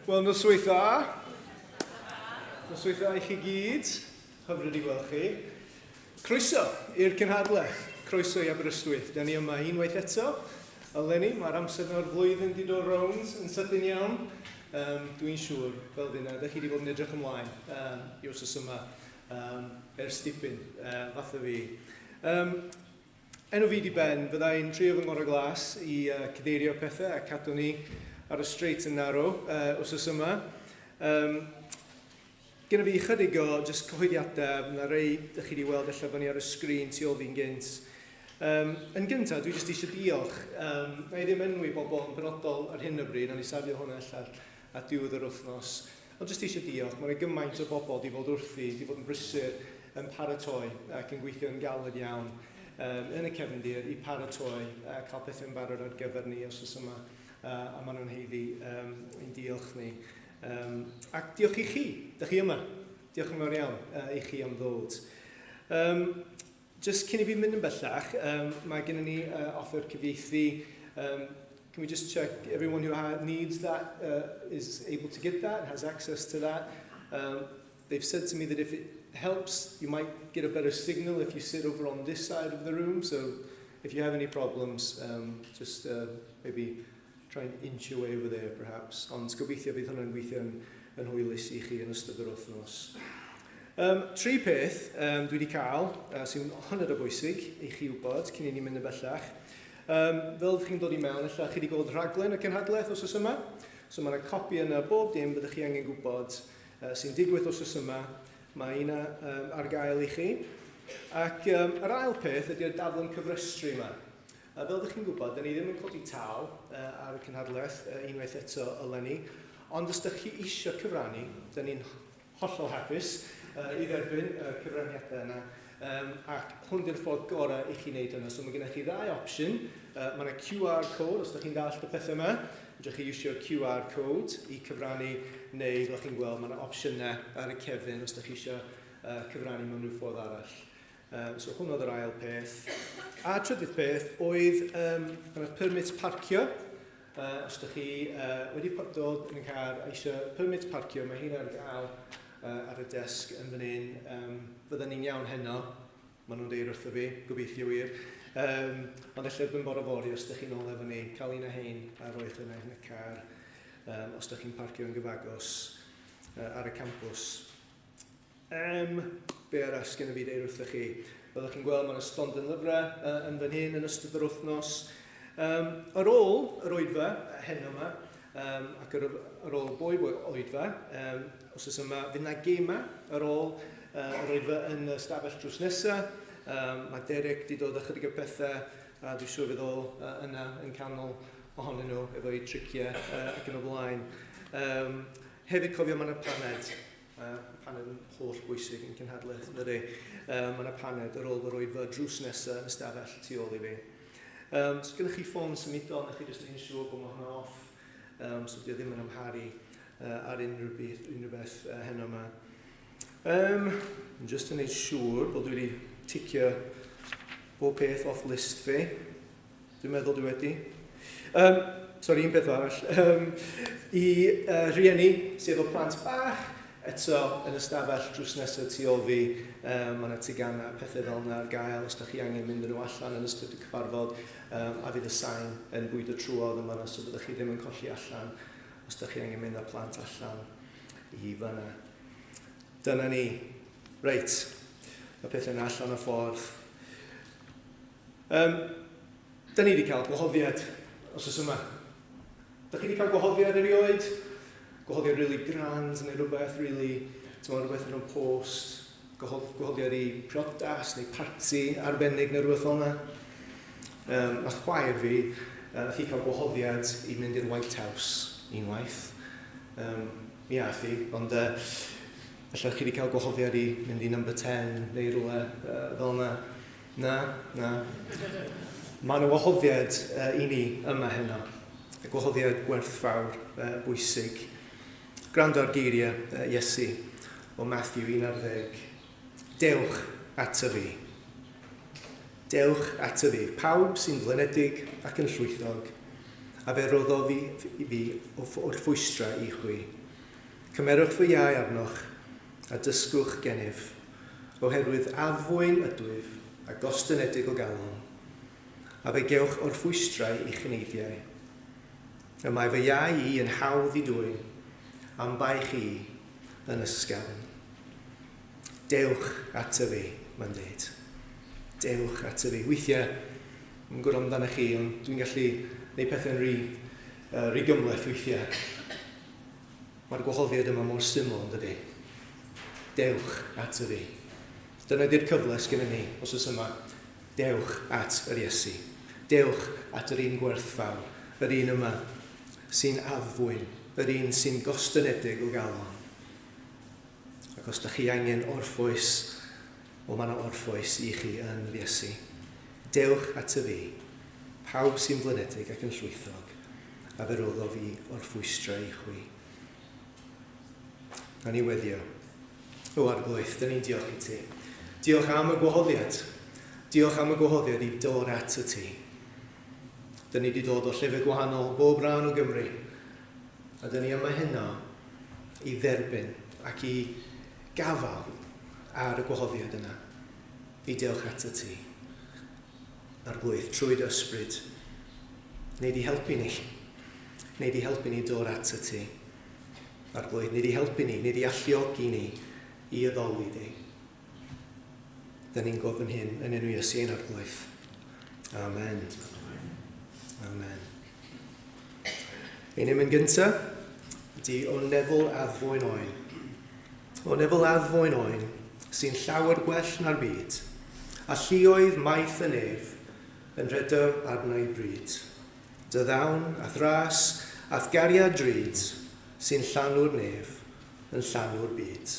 Wel, noswaith dda. Noswaith dda i chi gyd. Hyfryd i gweld chi. Croeso i'r cynhadledd. Croeso i Aberystwyth. Da ni yma unwaith eto. Eleni, mae'r amser yna'r flwyddyn di dod rownd yn sydyn iawn. Um, Dwi'n siŵr, fel fyna, da chi wedi bod yn edrych ymlaen um, i wrth yma um, ers dipyn, uh, fatha fi. Um, Enw fi 'di Ben, fydda i'n trio fy ngorau glas i uh, cadeirio pethau a cadw ni ar y straight and narrow uh, wsos yma. Um, Gyda fi chydig o jyst cyhoeddiadau, na rei ydych chi wedi weld ella fyny ar y sgrin tu ôl fi'n gynt. Yn gyntaf, dwi jyst eisiau diolch. Na i ddim enwi bobl yn benodol ar hyn o bryd, nawn ni safio hwnna ella at diwedd yr wythnos. Ond jyst eisiau diolch, mae yna gymaint o bobl wedi fod wrthi, wedi bod yn brysur yn paratoi ac yn gweithio'n galed iawn um, yn y cefndir i paratoi a cael pethau'n barod ar gyfer ni os oes yma. A maen nhw'n heiddi um, ein diolch ni. Um, ac diolch i chi, da chi yma. Diolch yn fawr iawn i chi am ddod. Um, just cyn i fi mynd yn bellach, um, mae gennym ni offer cyfieithu. Can we just check everyone who needs that is able to get that, has access to that? They've said to me that if it helps, you might get a better signal if you sit over on this side of the room. So if you have any problems, just maybe try and inch your way over there perhaps. Ond gobeithio bydd hwnna'n gweithio yn, yn hwylus i chi yn ystod yr wythnos. Tri peth dwi wedi cael sy'n hynod o bwysig i chi wybod cyn i ni mynd yn bellach. Fel ydych chi'n dod i mewn, ella chi wedi gweld rhaglen y cynhadledd wythnos yma. So mae yna copi yna bob dim byddwch chi angen gwybod sy'n digwydd wythnos yma. Mae yna ar gael i chi. Ac yr ail peth ydy'r daflen cyfrestru yma. A fel ydych chi'n gwybod, da ni ddim yn codi tâl ar y cynhadledd unwaith eto eleni, ond os ydych chi eisiau cyfrannu, da ni'n hollol hapus i dderbyn y cyfraniadau yna, ac hwn di'r ffordd gorau i chi wneud hynny. So mae gennych chi ddau opsiwn. Mae yna QR code, os ydych chi'n dallt y pethau yma, fedrwch chi iwsio'r QR code i cyfrannu, neu fel chi'n gweld, mae yna opsiynau ar y cefn os ydych chi eisiau cyfrannu mewn rhyw ffordd arall. So hwn oedd yr ail peth. A trydydd peth oedd yna permit parcio. Os ydych chi wedi dod yn y car a eisiau permit parcio, mae hyn ar gael ar y desg yn fan hyn. Fydden ni'n iawn heno, maen nhw'n deud wrtho fi, gobeithio wir. Ond ella erbyn bore fory, os ydych chi'n ôl efo ni, cael un o hein a roi'ch yna yn y car, os ydych chi'n parcio yn gyfagos ar y campws. Be arall sgen i fi ddeud wrthych chi? Byddwch chi'n gweld mae'n stondin lyfrau yn fan hyn yn ystod yr wythnos. Ar ôl yr oedfa heno yma, ac ar, ar ôl bob oedfa, os oes yma, fydd yna gema ar ôl yr oedfa yn y stafell drws nesaf. Mae Derek wedi dod â chydig o pethau, a dwi'n siŵr fydd o yna yn canol ohonyn nhw efo'i triciau ac yn y blaen. Hefyd cofio mae yna paned. Mae paned yn holl bwysig yn cynhadledd, yn dydi? Mae yna paned ar ôl fy oedfa drws nesaf yn y stafell tu ôl i fi. So gennych chi ffôn symudol, newch chi jyst wneud yn siŵr bod mae hwnna off, so dio ddim yn amharu ar unrhyw beth, unrhyw beth heno yma. Just yn neud siŵr bod dwi wedi ticio bob peth off list fi. Dwi'n meddwl dwi wedi. Sori, un peth arall. I rhieni sydd efo plant bach, eto yn y stafell drws nesaf tu ôl fi, mae yna teganau a pethau fel yna ar gael os ydych chi angen mynd â nhw allan yn ystod y cyfarfod, a fydd y sain yn bwydo trwodd yn fanna, so byddwch chi ddim yn colli allan os ydych chi angen mynd â plant allan i fanna. Dyna ni. Reit, mae pethau yna allan o ffordd. Um, da ni wedi cael gwahoddiad os oes yma. Da chi wedi cael gwahoddiad erioed? Gwahoddiad really grand neu rhywbeth really, ti'n rhywbeth yn post, gwahoddiad i priodas neu parti arbennig neu rhywbeth fel yna. Nath chwaer fi, nath hi cael gwahoddiad i mynd i'r White House unwaith. Mi ath hi, ond ella chi wedi cael gwahoddiad i mynd i number 10 neu rhywle fel yna. Na, na. Mae yna wahoddiad i ni yma heno. Y gwahoddiad gwerthfawr, bwysig. Gwrando ar geiriau Iesu o Matthew 11. Dewch ato fi. Dewch ato fi, pawb sy'n flinedig ac yn llwythog, a fe roddo fi, fi o'r ffwystra i chwi. Cymerwch fy iau arnoch, a dysgwch gennyf, Oherwydd addfwyn ydwyf, a gostynedig o galon, a fe gewch orffwystrau i'ch eneidiau. Y mae fy iau i yn hawdd i dwyn, a'm baich i yn ysgafn. Dewch ato fi, mae'n dweud. Dewch ato fi. Weithiau, yn gwybod amdano chi, ond dwi'n gallu gwneud pethau'n rhy, rhy gymhleth weithiau. Mae'r gwahoddiad yma mor syml, yn dydy? Dewch at y fi. Dyna di'r cyfle sgynnon ni wsos yma. Dewch at yr Iesu. Dewch at yr un gwerthfawr, yr un yma sy'n addfwyn, yr un sy'n gostynedig o galon. Ac os da chi angen orffwys, wel mae yna orffwys i chi yn yr Iesu. Dewch at y fi, pawb sy'n flinedig ac yn llwythog, a fe roddof fi orffwystra i chwi. Na ni weddio. O Arglwydd, dyn ni'n diolch i ti. Diolch am y gwahoddiad. Diolch am y gwahoddiad i dod at y ti. Dyn ni wedi dod o llefydd gwahanol, bob rhan o Gymru. A dyn ni yma heno i dderbyn ac i gafael ar y gwahoddiad yna. I dewch at y ti. Arglwydd, trwy dy ysbryd, neu di helpu ni. Neu di helpu ni dod at y ti. Arglwydd, neu di helpu ni, neu di alluogi ni i addoli di. Dyn ni'n gofyn hyn yn enw Iesu ein Arglwydd. Amen. Amen. Ein emyn gyntaf ydy O Nefol Addfwyn Oen. O Nefol Addfwyn Oen, sy'n llawer gwell na'r byd, a lluoedd maith y nef yn rhedr arna i bryd. Dy ddawn, a'th ras, a'th gariad drud, sy'n llanw'r nef, yn llanw'r byd.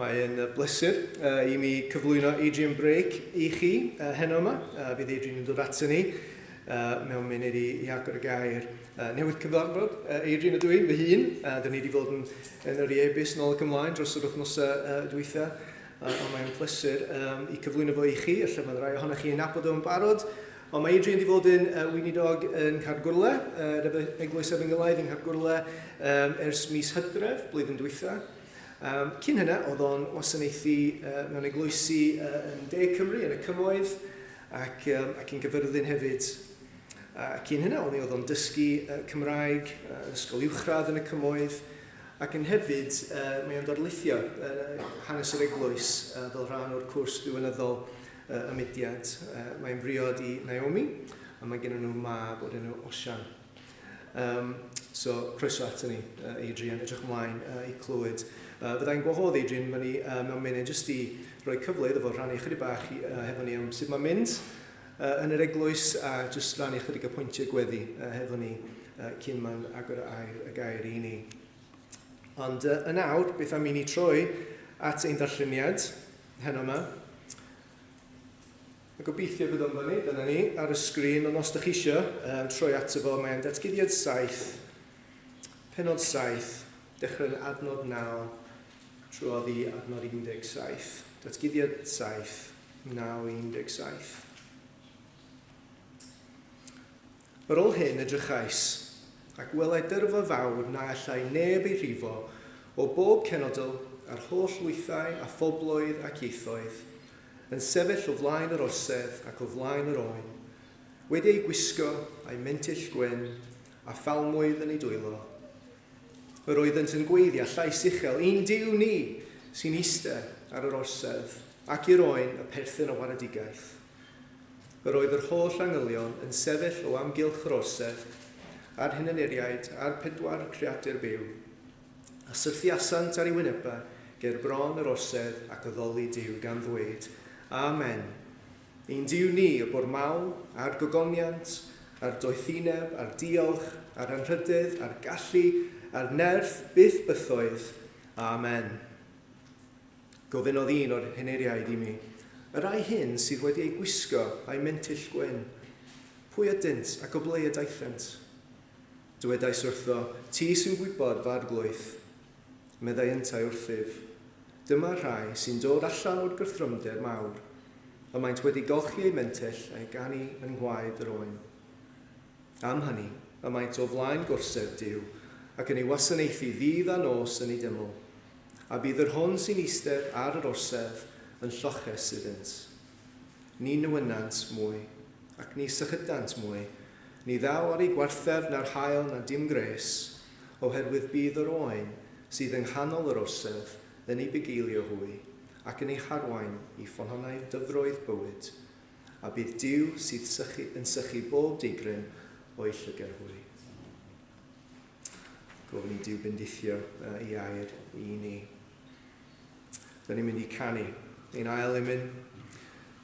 Mae'n bleser uh, i mi cyflwyno Adrian Brake i chi uh, heno yma. Uh, fydd Adrian yn dod ato ni uh, mewn munud i, i agor y gair. Uh, newydd cyfarfod uh, Adrian ydw i, fy hun. Uh, dyn ni wedi fod yn, yn yr e-bus nôl ac ymlaen dros yr wythnosau uh, dwytha. Uh, ond mae'n pleser um, i cyflwyno fo i chi, lle mae rhai ohonoch chi'n nabod o'n barod. Ond mae Adrian wedi fod yn uh, weinidog yn Caergwrle, uh, Eglwys Efengylaidd yng Nghaergwrle, um, ers mis Hydref, blwyddyn dwytha. Um, cyn hynna, oedd o'n wasanaethu uh, mewn eglwysi uh, yn De Cymru, yn y Cymoedd, ac, um, ac yn Gyfyrddin hefyd. A cyn hynna, o'n i oedd o'n dysgu Cymraeg yn ysgol uwchradd yn y Cymoedd, ac yn hefyd mae o'n darlithio hanes yr eglwys fel rhan o'r cwrs diwinyddol y mudiad. Mae'n briod i Naomi, a mae gen nhw mab o'r enw Osian. Um, so, croeso ato ni, Adrian, edrych ymlaen i clywed. Fyddai'n gwahodd Adrian fyny mewn munud jyst i roi cyfle iddo fo rhannu ychydig bach i, hefo ni am sut mae'n mynd yn yr eglwys a jyst rannu ychydig o pwyntiau gweddi hefo ni cyn mae'n agor y, air, y gair i ni. Ond yn awr, beth am i ni troi at ein darlleniad heno yma. A gobeithio bydd o'n fyny, dyna ni, ar y sgrin, ond os ydych chi eisiau troi ato fo, mae'n datguddiad 7, penod 7, dechrau yn adnod 9, trwodd i adnod 17. Datguddiad 7, 9 17. Ar ôl hyn edrychais, ac welai dyrfa fawr na allai neb ei rhifo, o bob cenedl, a'r holl lwythau a phobloedd ac ieithoedd, yn sefyll o flaen yr orsedd ac o flaen yr Oen, wedi eu gwisgo a'u mentyll gwyn, a phalmwydd yn eu dwylo. Yr oeddynt yn gweiddi â llais uchel, Ein Duw ni, sy'n eistedd ar yr orsedd, ac i'r Oen y perthyn y waredigaeth. Yr oedd yr holl angylion yn sefyll o amgylch yr orsedd, a'r hunaneriaid, a'r pedwar creadur byw, a syrthiasant ar eu wynebau ger bron yr orsedd ac addoli Duw, gan ddweud, Amen! Ein Duw ni, y bwr mawl, a'r gogoniant, a'r doethineb, a'r diolch, a'r anrhydedd, a'r gallu, a'r nerth, byth bythoedd. Amen. Gofynnodd un o'r henuriaid i mi, Y rhai hyn sydd wedi eu gwisgo a'u mentyll gwyn, pwy ydynt ac o ble y daethant? Dywedais wrtho, Ti sy'n gwybod, fy arglwydd. Meddai yntau wrthyf, Dyma'r rhai sy'n dod allan o'r gorthrymder mawr, y maent wedi golchi eu mentyll a'u ganu yn ngwaed yr oen. Am hynny, y maent o flaen gorsedd Duw, ac yn ei wasanaethu ddydd a nos yn ei deml. A bydd yr hwn sy'n eistedd ar yr orsedd yn lloches iddynt. Ni newynant mwy, ac ni sychydant mwy, ni ddaw ar eu gwarthef na'r haul na dim gwres, oherwydd bydd yr oen sydd yng nghanol yr orsedd yn eu bugeilio hwy, ac yn eu harwain i ffynhonnau dyfroedd bywyd, a bydd Duw sydd sychu, yn sychu bob deigryn o'u llygad hwy. Gofyn i Duw bendithio ei air i ni. Dyna ni'n mynd i canu. Ein ail emyn,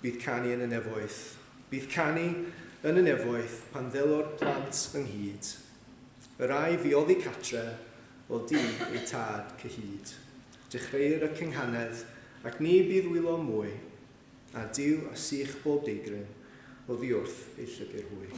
bydd canu yn y nefoedd. Bydd canu yn y nefoedd pan ddelo'r plant ynghyd. Yr ai fi oddi catre o du eu tad cyhyd. Dechreuir y cynghanedd ac ni bydd wylo mwy. A Duw a sych bob deigryn oddi wrth eu llygr hwy.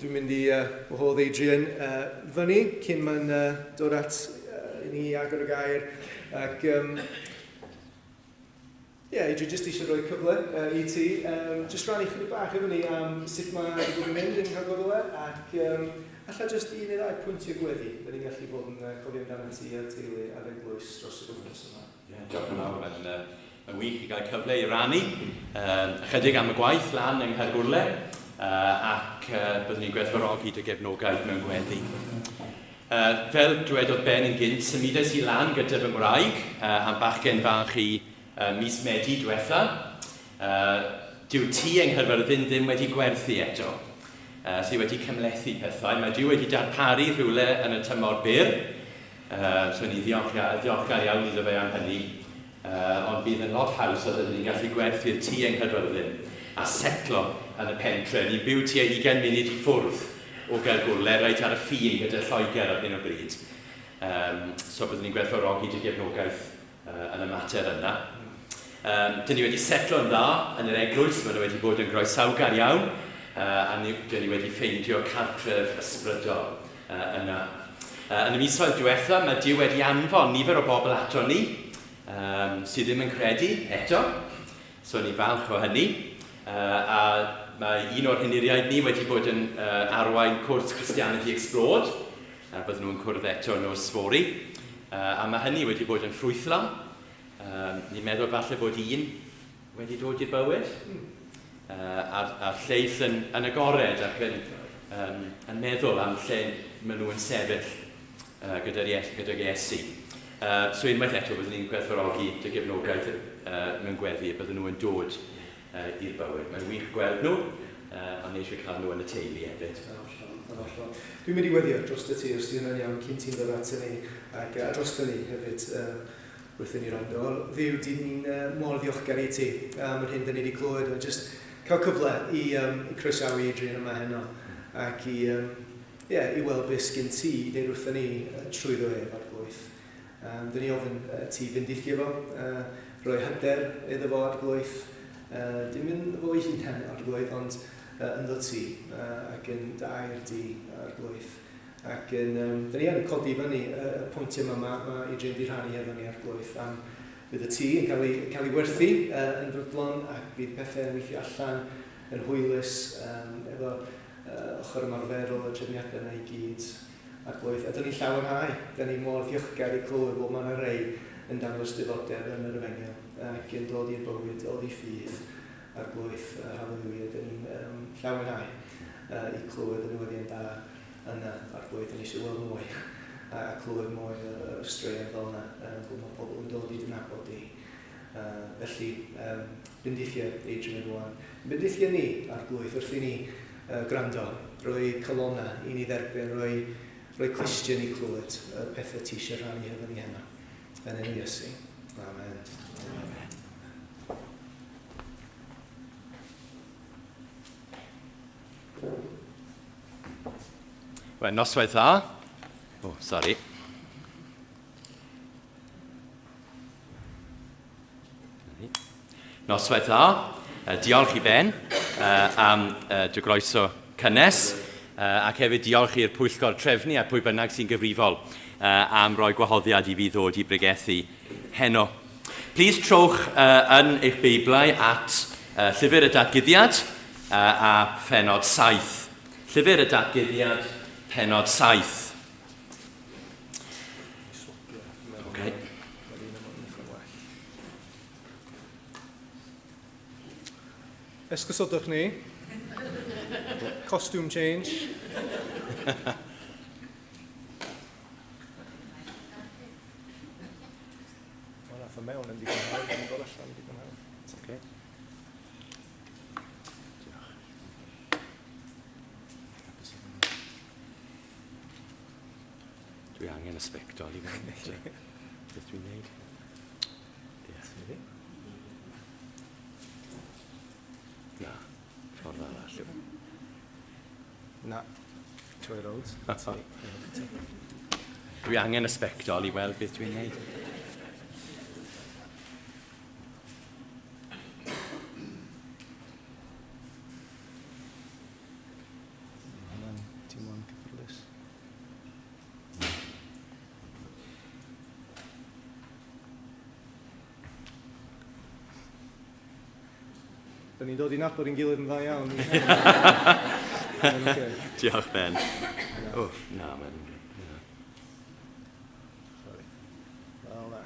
Dwi'n mynd i wahodd Adrian fyny cyn mae'n dod at i ni agor y gair. Ac, ie, yeah, Adrian, jyst eisiau rhoi cyfle i ti. Jyst rannu chydig bach efo ni am sut mae wedi bod yn mynd yn Nghaergwrle ac alla jyst un neu ddau pwyntiau gweddi. Da ni'n gallu bod yn cofio amdano ti a'r teulu a'r eglwys dros yr wythnos yma. Ie, diolch yn fawr. Mae'n mae'n wych i gael cyfle i rannu ychydig am y gwaith lan yng Nghaergwrle ac byddwn ni'n gwerthfawrogi dy gefnogaeth mewn gweddi. Fel dwedodd Ben yn gynt, symudais i lan gyda fy ngwraig a'm bachgen fach i mis Medi diwetha. Dyw tŷ yng Nghaerfyrddin ddim wedi gwerthu eto, sydd wedi cymhlethu pethau. Mae Duw wedi darparu rhywle yn y tymor byr, so ni'n ddiolchgar iawn iddo fe am hynny, ond bydd yn lot haws os ydyn ni'n gallu gwerthu'r tŷ yng Nghaerfyrddin a setlo yn y pentre. Ni'n byw tua ugain munud i ffwrdd o Gaergwrle, reit ar y ffin gyda Lloegr ar hyn o bryd. So byddwn ni'n gwerthfawrogi dy gefnogaeth yn y mater yna. Dyn ni wedi setlo yn dda yn yr eglwys, maen nhw wedi bod yn groesawgar iawn, a ni, dyn ni wedi ffeindio cartref ysbrydol yna. Yn y misoedd diwetha, mae Duw wedi anfon nifer o bobl ato ni, sydd ddim yn credu eto, so ni'n falch o hynny. A mae un o'r henuriaid ni wedi bod yn arwain cwrs Christianity Explored, a bydden nhw'n cwrdd eto nos fory. A mae hynny wedi bod yn ffrwythlon. Ni'n meddwl falle bod un wedi dod i'r bywyd, a'r, a'r lleill yn, yn agored ac yn, um, yn meddwl am lle maen nhw yn sefyll gyda'r gydag Iesu. So unwaith eto byddwn ni'n gwerthfawrogi dy gefnogaeth mewn gweddi y bydden nhw yn dod i'r bywyd. Mae'n wych gweld nhw, ond ni eisiau cael nhw yn y teulu hefyd. Yn hollol, yn hollol. Dwi'n mynd i weddio dros y ti os di hynna'n iawn cyn ti'n dod ato ni ac a dros ni hefyd wrth i ni rando. Dduw, dyn ni'n mor ddiolchgar i ti am yr hyn dyn ni wedi clywed. Mae'n jyst cael cyfle i, um, i croesawu Adrian yma heno ac i, um, yeah, i weld beth sgyn ti i ddeud wrthyn ni trwyddo ef, Arglwydd. Dyn ni ofyn ti fendithio fo, rhoi hyder iddo fo, Arglwydd. Dim yn fo ei hunan, Arglwydd, ond ynddo ti ac yn dy air di, Arglwydd. Ac yn, um, dyn ni yn codi fyny y pwyntiau yma mae, ma Adrian di rhannu hefo ni, Arglwydd, am fydd y tŷ yn cael ei, cael ei werthu yn brydlon ac fydd pethau yn weithio allan yn hwylus um, efo ochr ymarferol y trefniadau yna i gyd. Arglwydd, a 'dyn ni'n llawenhau, 'dyn ni mor ddiolchgar i clywed bod ma' 'na rei yn dangos diddordeb yn yr Efengyl ac yn dod i'r bywyd oddi ffydd, Arglwydd, haleliwia, 'dyn ni'n um, llawenhau i clywed y newyddion da yna, Arglwydd, 'dyn ni eisiau weld mwy a clywed mwy o straeon fel yna, bod mae pobl yn dod i dy nabod di. Felly, um, bendithio Adrian rwan. Bendithio ni, Arglwydd, wrth i ni gwrando, rhoi calonnau i ni dderbyn, rhoi, rhoi clustiau ni clywed y pethau ti eisiau rhannu hefo ni heno. Yn enw Iesu. Amen. Amen. Wel, noswaith dda. Oh, sorry. Noswaith dda. Diolch i Ben am dy groeso cynnes ac hefyd diolch i'r pwyllgor trefnu a pwy bynnag sy'n gyfrifol am roi gwahoddiad i fi ddod i bregethu heno. Plîs trowch yn eich Beiblau at Llyfr y Datguddiad a phenod 7. Llyfr y Datguddiad, penod 7. Okay. Esgusodwch ni. Costume change. Mae'n nath o mewn yn digon hawdd, yn dod allan yn digon hawdd. It's okay. Diolch. Dwi angen y sbectol i fynd. Beth dwi'n neud? Ie. Na, ffordd arall yw. Na, troi rownd. Dwi angen y sbectol i weld beth dwi'n neud. Da ni'n dod i nabod ein gilydd yn dda iawn. Okay. Diolch, Ben. O, na, mae'n... Sorry. Fel na.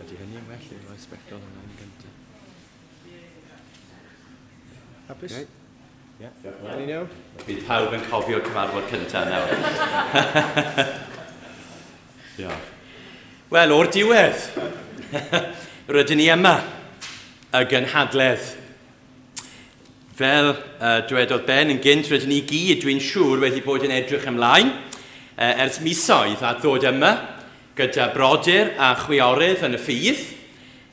Ydy hynny'n well i roi sbectol ymlaen yn gyntaf? Hapus? Great. Yeah. Ni'n iawn? Bydd pawb yn cofio'r cyfarfod cyntaf nawr. Diolch. Wel, o'r diwedd, rydyn ni yma, y gynhadledd. Fel uh, dwedodd Ben yn gynt, rydyn ni gyd, dwi'n siŵr, wedi bod yn edrych ymlaen uh, ers misoedd at ddod yma gyda brodyr a chwiorydd yn y ffydd,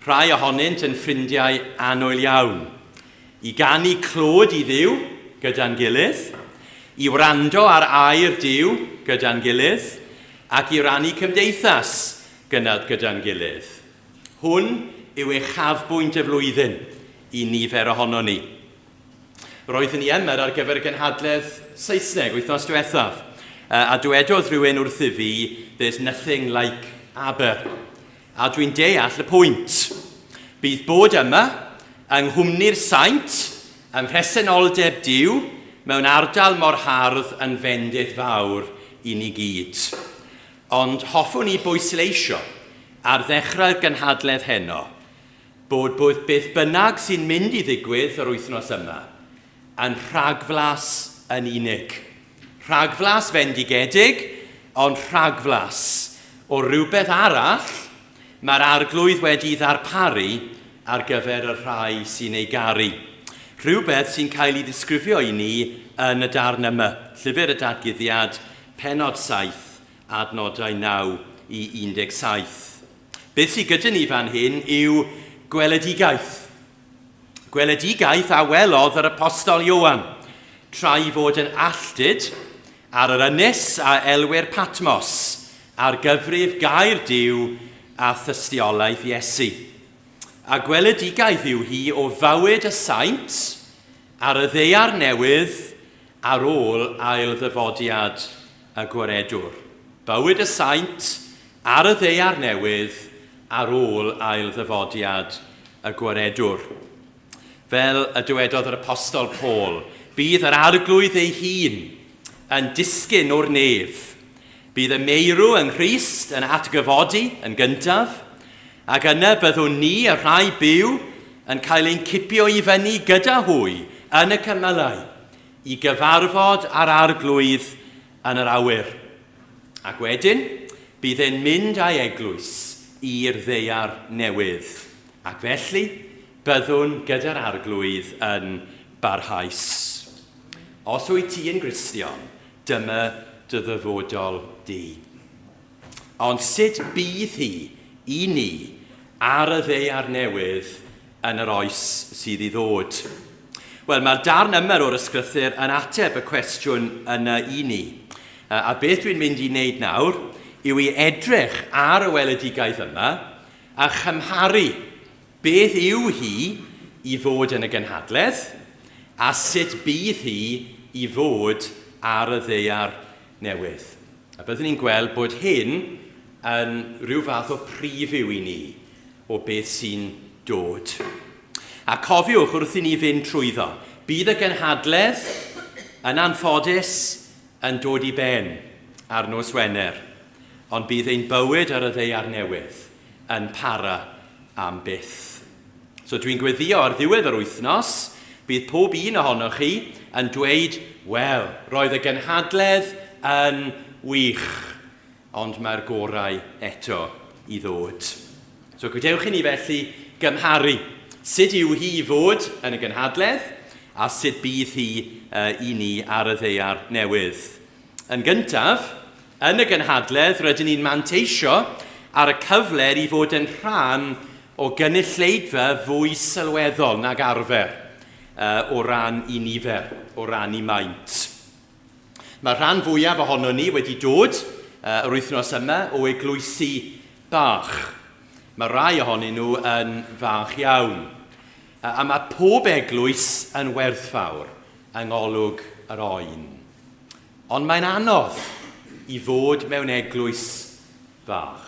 rhai ohonynt yn ffrindiau annwyl iawn. I ganu clod i Dduw gyda'n gilydd, i wrando ar air Duw gyda'n gilydd, ac i rannu cymdeithas gyda'n gilydd. Hwn yw uchafbwynt y flwyddyn i nifer ohonon ni. Roeddwn i yma ar gyfer y gynhadledd Saesneg wythnos diwethaf, a dywedodd rhywun wrthyf fi, "There's nothing like Aber." A dwi'n deall y pwynt. Bydd bod yma, yng nghwmni'r saint, ym mhresenoldeb Duw, mewn ardal mor hardd yn fendith fawr i ni gyd. Ond hoffwn i bwysleisio, ar ddechrau'r gynhadledd heno, bod beth bynnag sy'n mynd i ddigwydd yr wythnos yma, yn rhagflas yn unig. Rhagflas fendigedig, ond rhagflas o rywbeth arall mae'r Arglwydd wedi ddarparu ar gyfer y rhai sy'n ei garu. Rhywbeth sy'n cael ei ddisgrifio i ni yn y darn yma, Llyfr y Datguddiad, pennod 7, adnodau 9 i 17. Beth sydd gyda ni fan hyn yw gweledigaeth. Gweledigaeth a welodd yr apostol Ioan, tra i fod yn alltud ar yr ynys a elwir Patmos, ar gyfrif gair Duw a thystiolaeth Iesu. A gweledigaeth yw hi o fywyd y saint ar y ddaear newydd ar ôl ail-ddyfodiad y Gwaredwr. Bywyd y saint ar y ddaear newydd ar ôl ail-ddyfodiad y Gwaredwr. Fel y dywedodd yr Apostol Paul, bydd yr Arglwydd ei hun yn disgyn o'r nef. Bydd y meirw yng Nghrist yn atgyfodi yn gyntaf, ac yna byddwn ni, y rhai byw, yn cael ein cipio i fyny gyda hwy yn y cymylau, i gyfarfod â'r Arglwydd yn yr awyr. Ac wedyn, bydd e'n mynd â'i eglwys i'r ddaear newydd. Ac felly, byddwn gyda'r Arglwydd yn barhaus. Os wyt ti yn Gristion, dyma dy ddyfodol di. Ond sut bydd hi i ni ar y ddaear newydd yn yr oes sydd i ddod? Wel, mae'r darn yma o'r ysgrythur yn ateb y cwestiwn yna i ni. A beth dwi'n mynd i wneud nawr yw i edrych ar y weledigaeth yma a chymharu beth yw hi i fod yn y gynhadledd a sut bydd hi i fod ar y ddaear newydd. A byddwn ni'n gweld bod hyn yn rhyw fath o preview i ni o beth sy'n dod. A cofiwch wrth i ni fynd trwyddo, bydd y gynhadledd, yn anffodus, yn dod i ben ar nos Wener, ond bydd ein bywyd ar y ddaear newydd yn para am byth. So dwi'n gweddio ar ddiwedd yr wythnos, bydd pob un ohonoch chi yn dweud, wel, roedd y gynhadledd yn wych, ond mae'r gorau eto i ddod. So gadewch i ni felly gymharu sut yw hi i fod yn y gynhadledd a sut bydd hi i ni ar y ddaear newydd. Yn gyntaf, yn y gynhadledd rydyn ni'n manteisio ar y cyfle i fod yn rhan o gynulleidfa fwy sylweddol nag arfer o ran i nifer, o ran i maint. Mae'r rhan fwyaf ohonon ni wedi dod yr wythnos yma o eglwysi bach. Mae rhai ohonyn nhw yn fach iawn. A mae pob eglwys yn werthfawr yng ngolwg yr oen. Ond mae'n anodd i fod mewn eglwys fach.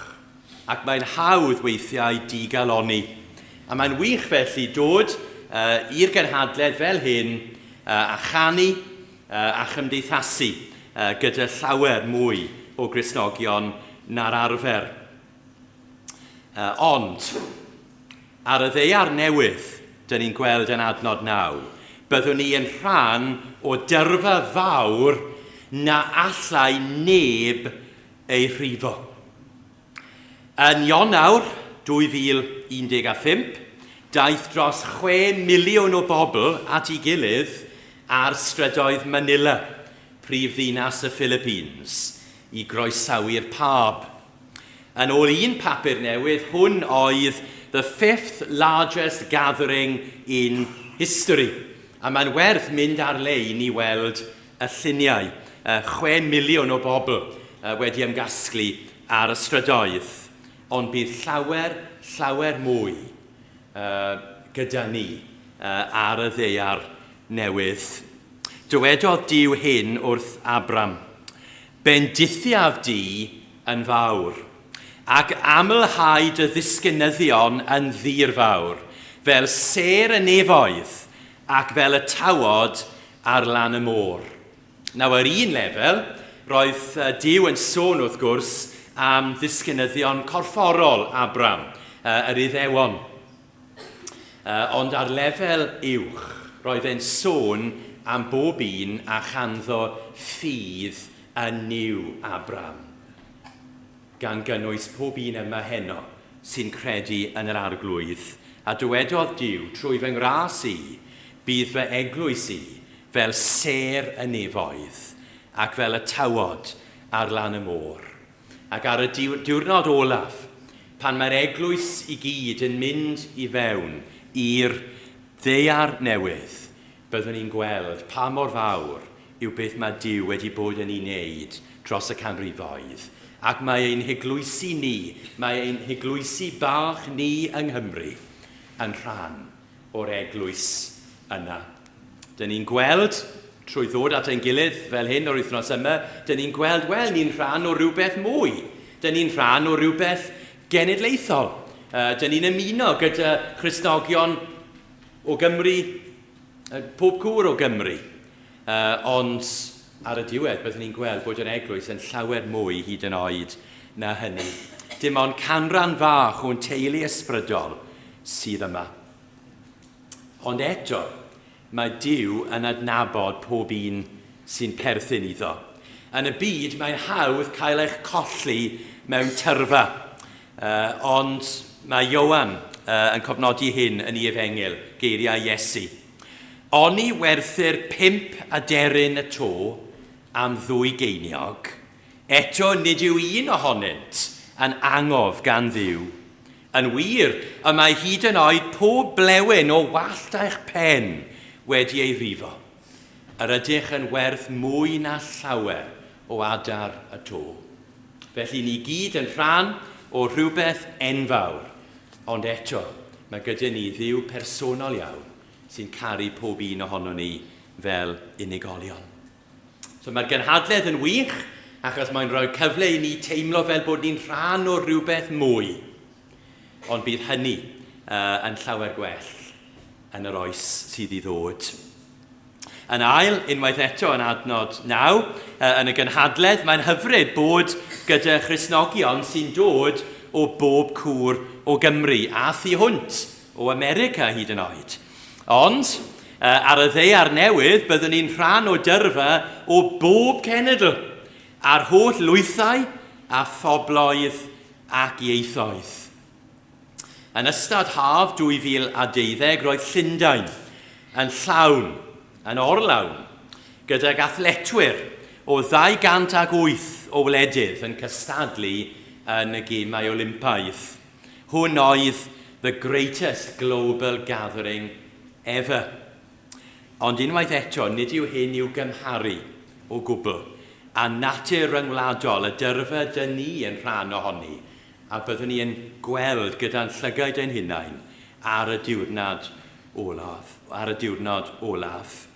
Ac mae'n hawdd weithiau digalonni. A mae'n wych felly dod i'r gynhadledd fel hyn a chanu a chymdeithasu gyda llawer mwy o Gristnogion na'r arfer. Ond, ar y ddaear newydd, dyn ni'n gweld yn adnod 9, byddwn ni yn rhan o dyrfa fawr na allai neb ei rhifo. Yn Ionawr 2015, daeth dros 6 miliwn o bobl at ei gilydd ar strydoedd Manila, prif ddinas y Philippines, i groesawu'r Pab. Yn ôl un papur newydd, hwn oedd the fifth largest gathering in history. A mae'n werth mynd ar-lein i weld y lluniau. 6 miliwn o bobl wedi ymgasglu ar y strydoedd. Ond bydd llawer, llawer mwy gyda ni ar y ddaear newydd. Dywedodd Duw hyn wrth Abram, Bendithiaf di yn fawr, ac amlhau dy ddisgynyddion yn ddirfawr, fel sêr y nefoedd, ac fel y tawod ar lan y môr. Nawr, ar un lefel, roedd Duw yn sôn, wrth gwrs, am ddisgynyddion corfforol Abram, yr Iddewon. Ond ar lefel uwch, roedd e'n sôn am bob un a chanddo ffydd yn Nuw Abram, gan gynnwys pob un yma heno sy'n credu yn yr Arglwydd. A dywedodd Duw, Trwy fy ngras i, bydd fy eglwys i fel sêr y nefoedd, ac fel y tywod ar lan y môr. Ac ar y diwrnod olaf, pan mae'r eglwys i gyd yn mynd i fewn i'r ddaear newydd, byddwn ni'n gweld pa mor fawr yw beth mae Duw wedi bod yn ei wneud dros y canrifoedd. Ac mae ein heglwysi ni, mae ein heglwysi bach ni yng Nghymru yn rhan o'r eglwys yna. Dyn ni'n gweld, trwy ddod at ein gilydd fel hyn o'r wythnos yma, dyn ni'n gweld, wel, ni'n rhan o rhywbeth mwy. Dyn ni'n rhan o rhywbeth genedlaethol. Uh, dyn ni'n ymuno gyda Christnogion o Gymru, uh, pob cwr o Gymru. Uh, ond ar y diwedd, byddwn ni'n gweld bod yr eglwys yn llawer mwy hyd yn oed na hynny. Dim ond canran fach o'n teulu ysbrydol sydd yma. Ond eto, mae Duw yn adnabod pob un sy'n perthyn iddo. Yn y byd, mae'n hawdd cael eich colli mewn tyrfa. Uh, ond mae Ioan uh, yn cofnodi hyn yn ei efengyl, geiriau Iesu. Oni werthir pump aderyn y to am ddwy geiniog, eto nid yw un ohonynt yn angof gan Dduw. Yn wir, y mae hyd yn oed pob blewyn o wallt eich pen wedi ei frifo. Yr ydych yn werth mwy na llawer o adar y to. Felly ni gyd yn rhan o rhywbeth enfawr, ond eto, mae gyda ni Dduw personol iawn sy'n caru pob un ohonon ni fel unigolion. So mae'r gynhadledd yn wych, achos mae'n rhoi cyfle i ni teimlo fel bod ni'n rhan o rhywbeth mwy. Ond bydd hynny uh, yn llawer gwell yn yr oes sydd i ddod. Yn ail, unwaith eto yn adnod 9, yn y gynhadledd, mae'n hyfryd bod gyda Christnogion sy'n dod o bob cwr o Gymru a thu hwnt, o America hyd yn oed. Ond, ar y ddaear newydd, byddwn ni'n rhan o dyrfa o bob cenedl, a'r holl lwythau a phobloedd ac ieithoedd. Yn ystod haf 2012, roedd Llundain yn llawn, yn orlawn, gydag athletwyr o 208 o wledydd yn cystadlu yn y Gemau Olympaidd. Hwn oedd the greatest global gathering ever. Ond unwaith eto, nid yw hyn i'w gymharu o gwbl â natur ryngwladol y dyrfa dyn ni yn rhan ohoni, a byddwn ni yn gweld gyda'n llygaid ein hunain ar y diwrnad olaf. Ar y diwrnod olaf.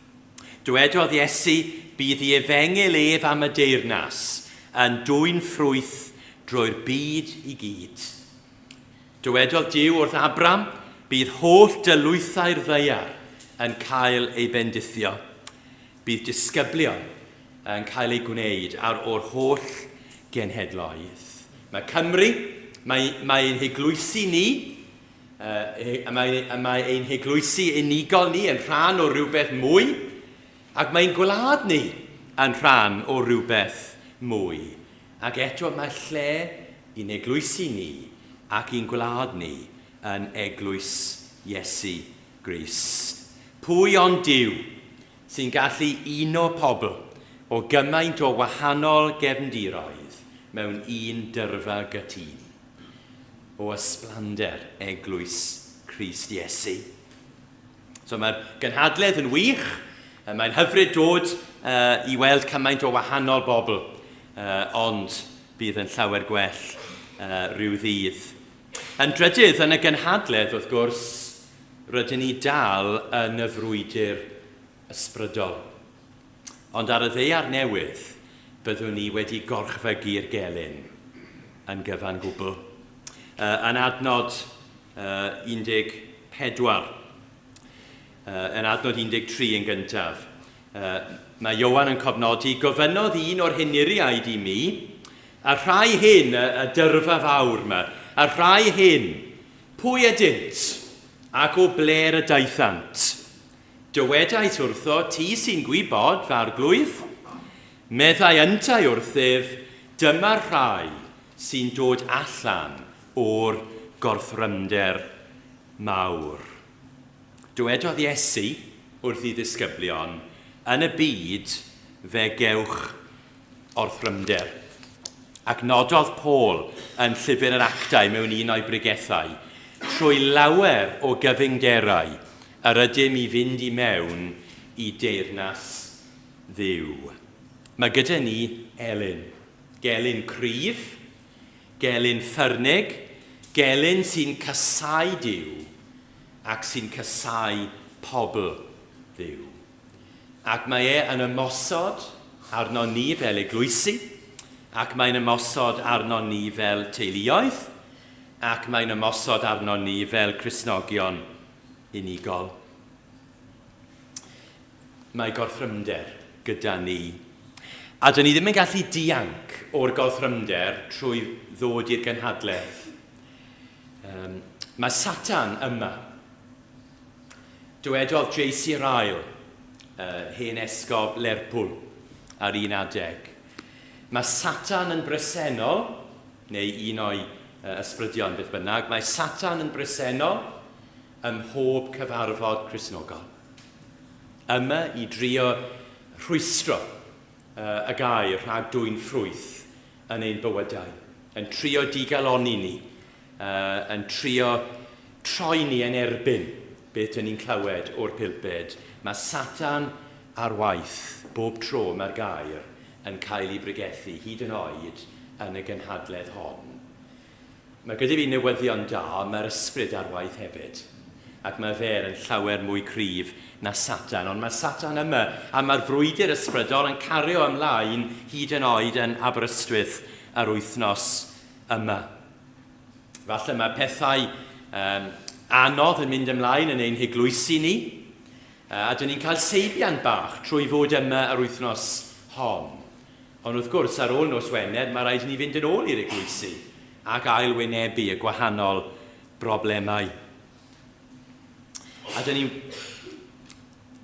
Dywedodd Iesu, bydd ei efengyl ef am y deyrnas yn dwyn ffrwyth drwy'r byd i gyd. Dywedodd Duw wrth Abram, Bydd holl dylwythau'r ddaear yn cael ei bendithio. Bydd disgyblion yn cael eu gwneud ar o'r holl genhedloedd. Mae Cymru, mae, mae ein heglwysi ni, uh, mae, mae ein heglwysi unigol ni yn rhan o rhywbeth mwy, ac mae'n gwlad ni yn rhan o rhywbeth mwy. Ac eto mae lle i'n eglwysi ni ac i'n gwlad ni yn eglwys Iesu Grist. Pwy ond Duw sy'n gallu uno pobl o gymaint o wahanol gefndiroedd mewn un dyrfa gytûn? O ysblander eglwys Crist Iesu. So mae'r gynhadledd yn wych, mae'n hyfryd dod uh, i weld cymaint o wahanol bobl, uh, ond bydd yn llawer gwell uh, rhyw ddydd. Yn drydydd, yn y gynhadledd, wrth gwrs, rydyn ni dal yn y frwydr ysbrydol. Ond ar y ddaear newydd, byddwn ni wedi gorchfygu'r gelyn yn gyfan gwbl. Uh, yn adnod uh, 14, uh, yn adnod 13 yn gyntaf, uh, mae Iowan yn cofnodi, gofynnodd un o'r henuriaid i mi, a rhai hyn, y, y dyrfa fawr yma, a rhai hyn, pwy ydynt, ac o ble'r y daethant? Dywedais wrtho, ti sy'n gwybod, fy arglwydd. Meddai yntau wrthyf, dyma'r rhai sy'n dod allan o'r gorthrymder mawr. Dywedodd Iesu wrth ei ddisgyblion, Yn y byd fe gewch orthrymder. Ac nododd Paul yn Llyfr yr Actau mewn un o'i bregethau, trwy lawer o gyfyngderau yr ydym i fynd i mewn i deyrnas Dduw. Mae gyda ni elyn. Gelyn cryf, gelyn ffyrnig, gelyn sy'n casáu Duw ac sy'n casáu pobl Dduw. Ac mae e yn ymosod arnon ni fel eglwysi, ac mae'n ymosod arnon ni fel teuluoedd, ac mae'n ymosod arnon ni fel Cristnogion unigol. Mae gorthrymder gyda ni. A dyn ni ddim yn gallu dianc o'r gorthrymder trwy ddod i'r gynhadledd. Um, mae Satan yma. Dywedodd JC Ryle, uh, hen esgob Lerpwl, ar un adeg, mae Satan yn bresennol, neu un o'i uh, ysbrydion beth bynnag, mae Satan yn bresennol ym mhob cyfarfod Cristnogol. Yma i drio rhwystro uh, y gair rhag dwyn ffrwyth yn ein bywydau, yn trio digalonni ni, uh, yn trio troi ni yn erbyn beth dyn ni'n clywed o'r pulpud. Mae Satan ar waith bob tro mae'r gair yn cael ei bregethu, hyd yn oed yn y gynhadledd hon. Mae gyda fi newyddion da, mae'r ysbryd ar waith hefyd. Ac mae fe yn llawer mwy cryf na Satan. Ond mae Satan yma, a mae'r frwydr ysbrydol yn cario ymlaen hyd yn oed yn Aberystwyth yr wythnos yma. Falle mae pethau um, anodd yn mynd ymlaen yn ein heglwysi ni, a dyn ni'n cael seibiant bach trwy fod yma yr wythnos hon. Ond wrth gwrs, ar ôl nos Wener, mae rhaid i ni fynd yn ôl i'r eglwysi ac ail-wynebu y gwahanol broblemau. A dyn ni'n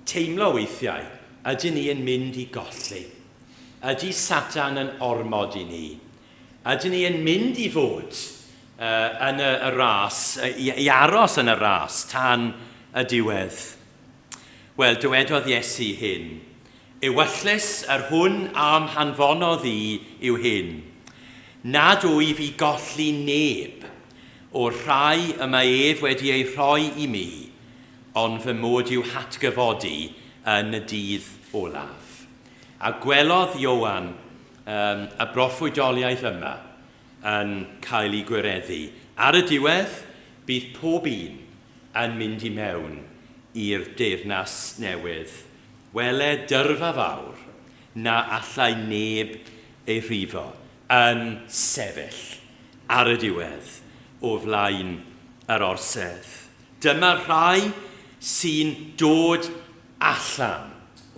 teimlo weithiau, ydyn ni yn mynd i golli? Ydy Satan yn ormod i ni? Ydyn ni yn mynd i fod uh, yn y, y ras, i, i aros yn y ras tan y diwedd? Wel, dywedodd Iesu hyn, Ewyllys yr hwn a'm hanfonodd i yw hyn, nad wyf i golli neb o'r rhai y mae ef wedi eu rhoi i mi, ond fy mod i'w hatgyfodi yn y dydd olaf. A gwelodd Ioan um, y broffwydoliaeth yma yn cael ei gwireddu. Ar y diwedd, bydd pob un yn mynd i mewn i'r deyrnas newydd. Wele dyrfa fawr na allai neb ei rhifo yn sefyll ar y diwedd o flaen yr orsedd. Dyma'r rhai sy'n dod allan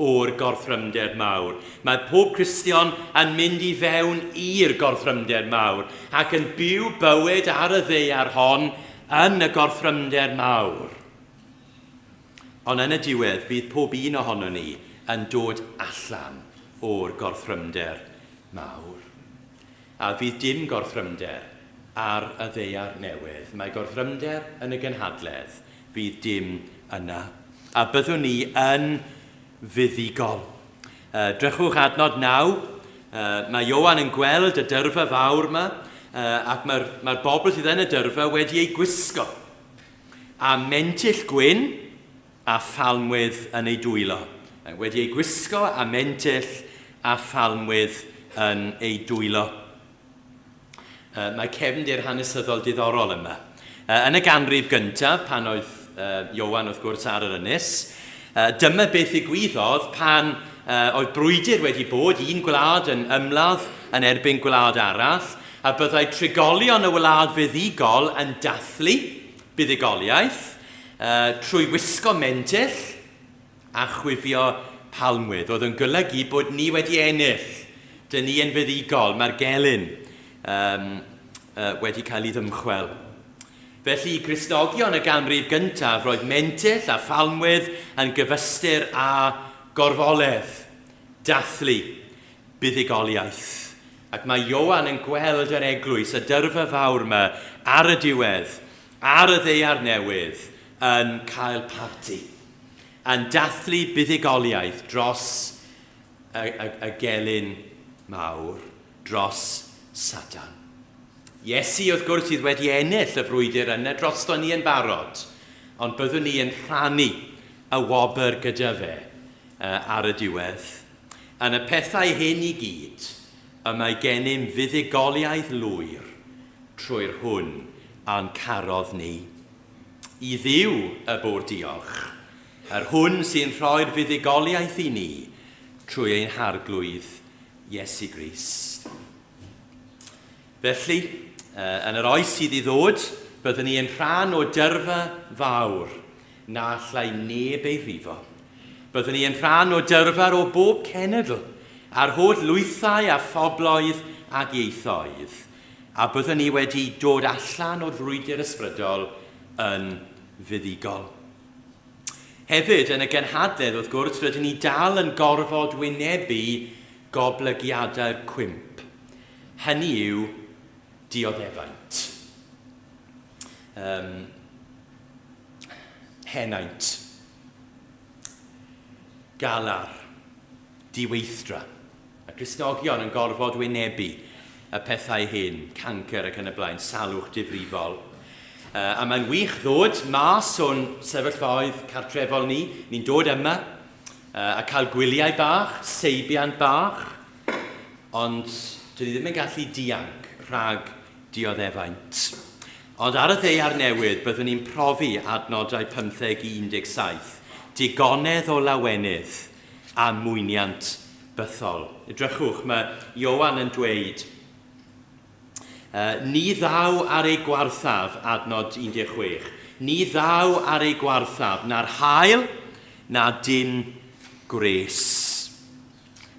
o'r gorthrymder mawr. Mae pob Cristion yn mynd i fewn i'r gorthrymder mawr ac yn byw bywyd ar y ddaear hon yn y gorthrymder mawr. Ond yn y diwedd, bydd pob un ohonon ni yn dod allan o'r gorthrymder mawr. A fydd dim gorthrymder ar y ddaear newydd. Mae gorthrymder yn y gynhadledd, fydd dim yna. A byddwn ni yn fuddugol. Drychwch adnod 9. Mae Ioan yn gweld y dyrfa fawr yma, ac mae'r mae bobl sydd yn y dyrfa wedi eu gwisgo a mentyll gwyn a phalmwydd yn ei dwylo. Wedi ei gwisgo â mentyll a phalmwydd yn ei dwylo. Mae cefndir hanesyddol diddorol yma. Yn y ganrif gyntaf, pan oedd Ioan wrth gwrs ar yr ynys, dyma beth ddigwyddodd pan oedd brwydr wedi bod, un gwlad yn ymladd yn erbyn gwlad arall, a byddai trigolion y wlad fuddugol yn dathlu buddugoliaeth trwy wisgo mentyll a chwifio palmwydd, oedd yn golygu bod ni wedi ennill, dyn ni yn fuddugol, mae'r gelyn um, uh, wedi cael ei ddymchwel. Felly, i Gristnogion y ganrif gyntaf, roedd mentyll a phalmwydd yn gyfystyr â gorfoledd, dathlu, buddugoliaeth. Ac mae Ioan yn gweld yr eglwys, y dyrfa fawr 'ma, ar y diwedd, ar y ddaear newydd, yn cael parti, yn dathlu buddugoliaeth dros y, y, y gelyn mawr, dros Satan. Iesu, wrth gwrs, sydd wedi ennill y frwydr yna drosto ni yn barod, ond byddwn ni yn rhannu y wobr gyda fe ar y diwedd. Yn y pethau hyn i gyd, y mae gennym fuddugoliaeth lwyr trwy'r hwn a'n carodd ni. I Dduw y bo'r diolch, yr hwn sy'n rhoi'r fuddugoliaeth i ni trwy ein Harglwydd Iesu Grist. Felly, yn yr oes sydd i ddod, byddwn ni yn rhan o dyrfa fawr na allai neb ei rhifo. Byddwn ni yn rhan o dyrfa o bob cenedl, a'r holl lwythau a phobloedd ac ieithoedd, a byddwn ni wedi dod allan o'r frwydr ysbrydol yn fuddugol. Hefyd, yn y gynhadledd, wrth gwrs, rydyn ni dal yn gorfod wynebu goblygiadau'r cwymp. Hynny yw, dioddefaint. Um, henaint. Galar. Diweithdra. Mae Cristnogion yn gorfod wynebu y pethau hyn, cancr ac yn y blaen, salwch difrifol. Uh, a mae'n wych ddod mas o'n sefyllfaoedd cartrefol ni. Ni'n dod yma uh, a cael gwyliau bach, seibiant bach, Ond dyn ni ddim yn gallu dianc rhag dioddefaint. Ond ar y ddaear newydd byddwn ni'n profi adnodau 15 i 17, digonedd o lawenydd a mwyniant bythol. Edrychwch, mae Ioan yn dweud, Ni ddaw ar ei gwarthaf, adnod 16, ni ddaw ar ei gwarthaf na'r haul na dim gwres.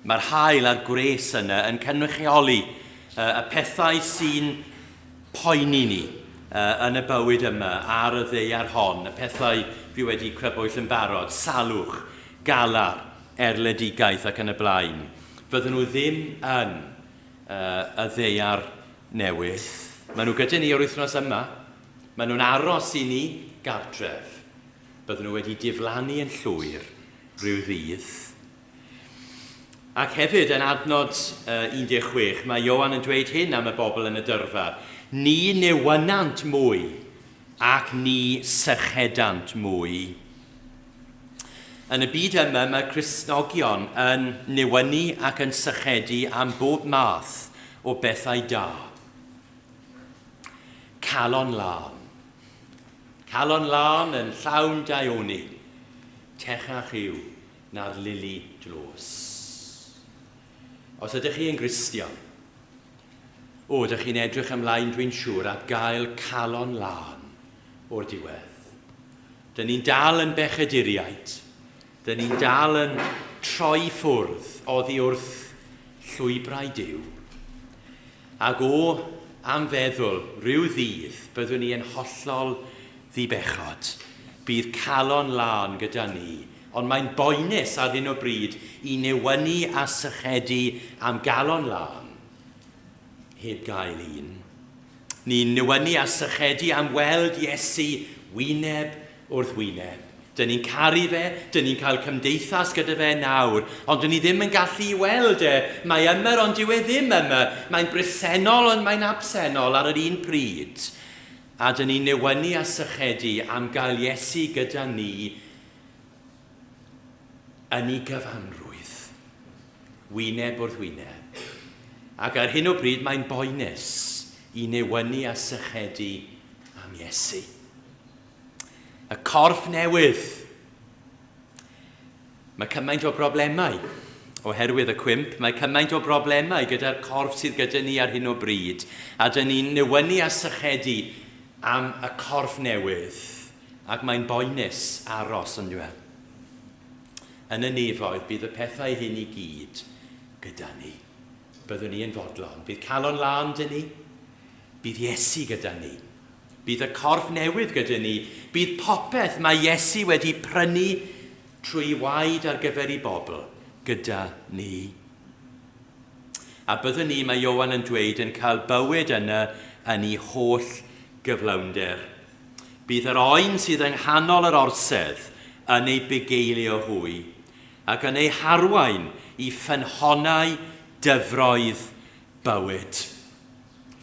Mae'r haul a'r gwres yna yn cynrychioli y pethau sy'n poeni ni yn y bywyd yma, ar y ddaear hon, y pethau fi wedi crybwyll yn barod, salwch, galar, erledigaeth ac yn y blaen. Fydden nhw ddim yn y ddaear newydd. Maen nhw gyda ni o'r wythnos yma. Maen nhw'n aros i ni gartref. Bydden nhw wedi diflannu yn llwyr rhyw ddydd. Ac hefyd, yn adnod 16, mae Ioan yn dweud hyn am y bobl yn y dyrfa, Ni newynant mwy, ac ni sychedant mwy. Yn y byd yma, mae Cristnogion yn newynu ac yn sychedu am bob math o bethau da. Calon lân. Calon lân yn llawn daioni. Techach yw na'r lili dlws. Os ydych chi yn Gristion, o, ydych chi'n edrych ymlaen dwi'n siŵr at gael calon lân o'r diwedd. Dyn ni'n dal yn bechaduriaid. Dyn ni'n dal yn troi ffwrdd oddi wrth llwybrau Duw. Ac o, am feddwl, rhyw ddydd byddwn ni yn hollol ddibechod. Bydd calon lân gyda ni. Ond mae'n boenus ar hyn o bryd i newynu a sychedu am galon lân heb gael un. Ni'n newynu a sychedu am weld Iesu wyneb wrth wyneb. Dyn ni'n caru fe, dyn ni'n cael cymdeithas gyda fe nawr, ond dyn ni ddim yn gallu i weld e. Mae yma ond dyw e ddim yma. Mae'n bresennol ond mae'n absennol ar yr un pryd. A dyn ni'n newynu a sychedu am gael Iesu gyda ni yn ei gyfanrwydd, wyneb wrth wyneb. Ac ar hyn o bryd mae'n boenus i newynu a sychedu am Iesu. Y corff newydd. Mae cymaint o broblemau oherwydd y cwymp. Mae cymaint o broblemau gyda'r corff sydd gyda ni ar hyn o bryd. A dyn ni'n newynu a sychedu am y corff newydd. Ac mae'n boenus aros, on'd yw e? Yn y nefoedd bydd y pethau hyn i gyd gyda ni. Byddwn ni yn fodlon. Bydd calon lân 'da ni. Bydd Iesu gyda ni. Bydd y corff newydd gyda ni. Bydd popeth mae Iesu wedi prynu trwy waed ar gyfer ei bobl gyda ni. A byddwn ni, mae Ioan yn dweud, yn cael bywyd yna yn ei holl gyflawnder. Bydd yr oen sydd yng nghanol yr orsedd yn eu bugeilio hwy, ac yn eu harwain i ffynhonnau dyfroedd bywyd.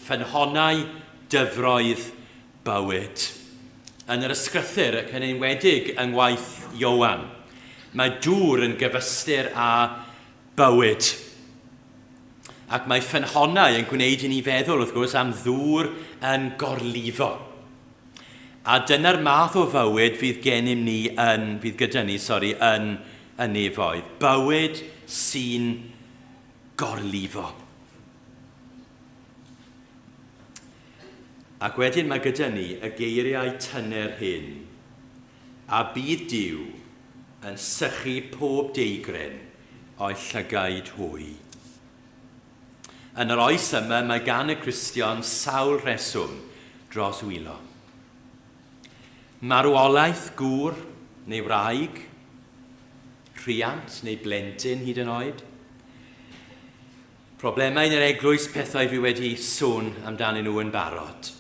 Ffynhonnau dyfroedd bywyd. Yn yr Ysgrythur, ac yn enwedig yng ngwaith Ioan, mae dŵr yn gyfystyr â bywyd. Ac mae ffynhonnau yn gwneud i ni feddwl, wrth gwrs, am ddŵr yn gorlifo. A dyna'r math o fywyd fydd gennym ni yn, fydd gyda ni, sori, yn y nefoedd. Bywyd sy'n gorlifo. Ac wedyn mae gyda ni y geiriau tyner hyn, A bydd Duw yn sychu pob deigryn o'u llygaid hwy. Yn yr oes yma mae gan y Cristion sawl rheswm dros wylo. Marwolaeth gŵr neu wraig, rhiant neu blentyn hyd yn oed. Problemau yn yr eglwys, pethau dwi wedi sôn amdanyn nhw yn barod.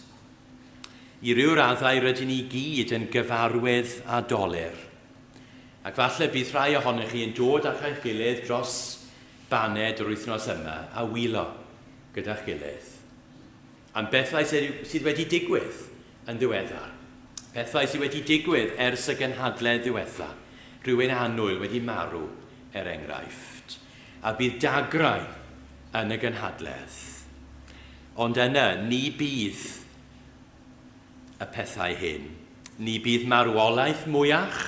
I ryw raddau rydyn ni gyd yn gyfarwydd â dolur. Ac falle bydd rhai ohonoch chi yn dod at eich gilydd dros baned yr wythnos yma a wylo gyda'ch gilydd am bethau sydd wedi digwydd yn ddiweddar. Pethau sydd wedi digwydd ers y gynhadledd ddiwetha. Rhywun annwyl wedi marw, er enghraifft. A bydd dagrau yn y gynhadledd. Ond yna, ni bydd y pethau hyn. Ni bydd marwolaeth mwyach,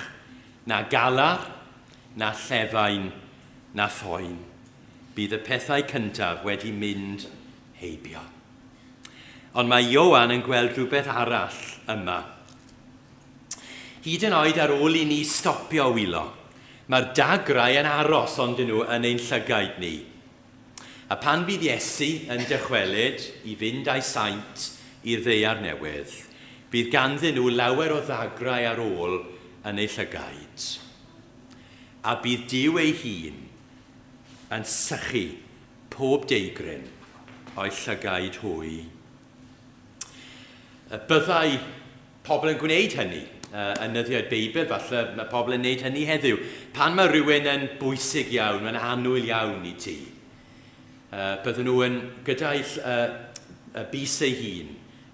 na galar, na llefain, na phoen. Bydd y pethau cyntaf wedi mynd heibio. Ond mae Ioan yn gweld rhywbeth arall yma. Hyd yn oed ar ôl i ni stopio wylo, mae'r dagrau yn aros ond nhw yn ein llygaid ni. A phan fydd Iesu yn dychwelyd i fynd â'i saint i'r ddaear newydd, bydd ganddyn nhw lawer o ddagrau ar ôl yn eu llygaid. A bydd Duw ei hun yn sychu pob deigryn o'u llygaid hwy. Byddai pobl yn gwneud hynny yn nyddiau'r Beibl, falle mae pobl yn gwneud hynny heddiw. Pan mae rhywun yn bwysig iawn, mae'n annwyl iawn i ti, bydden nhw yn, gyda'i bys ei hun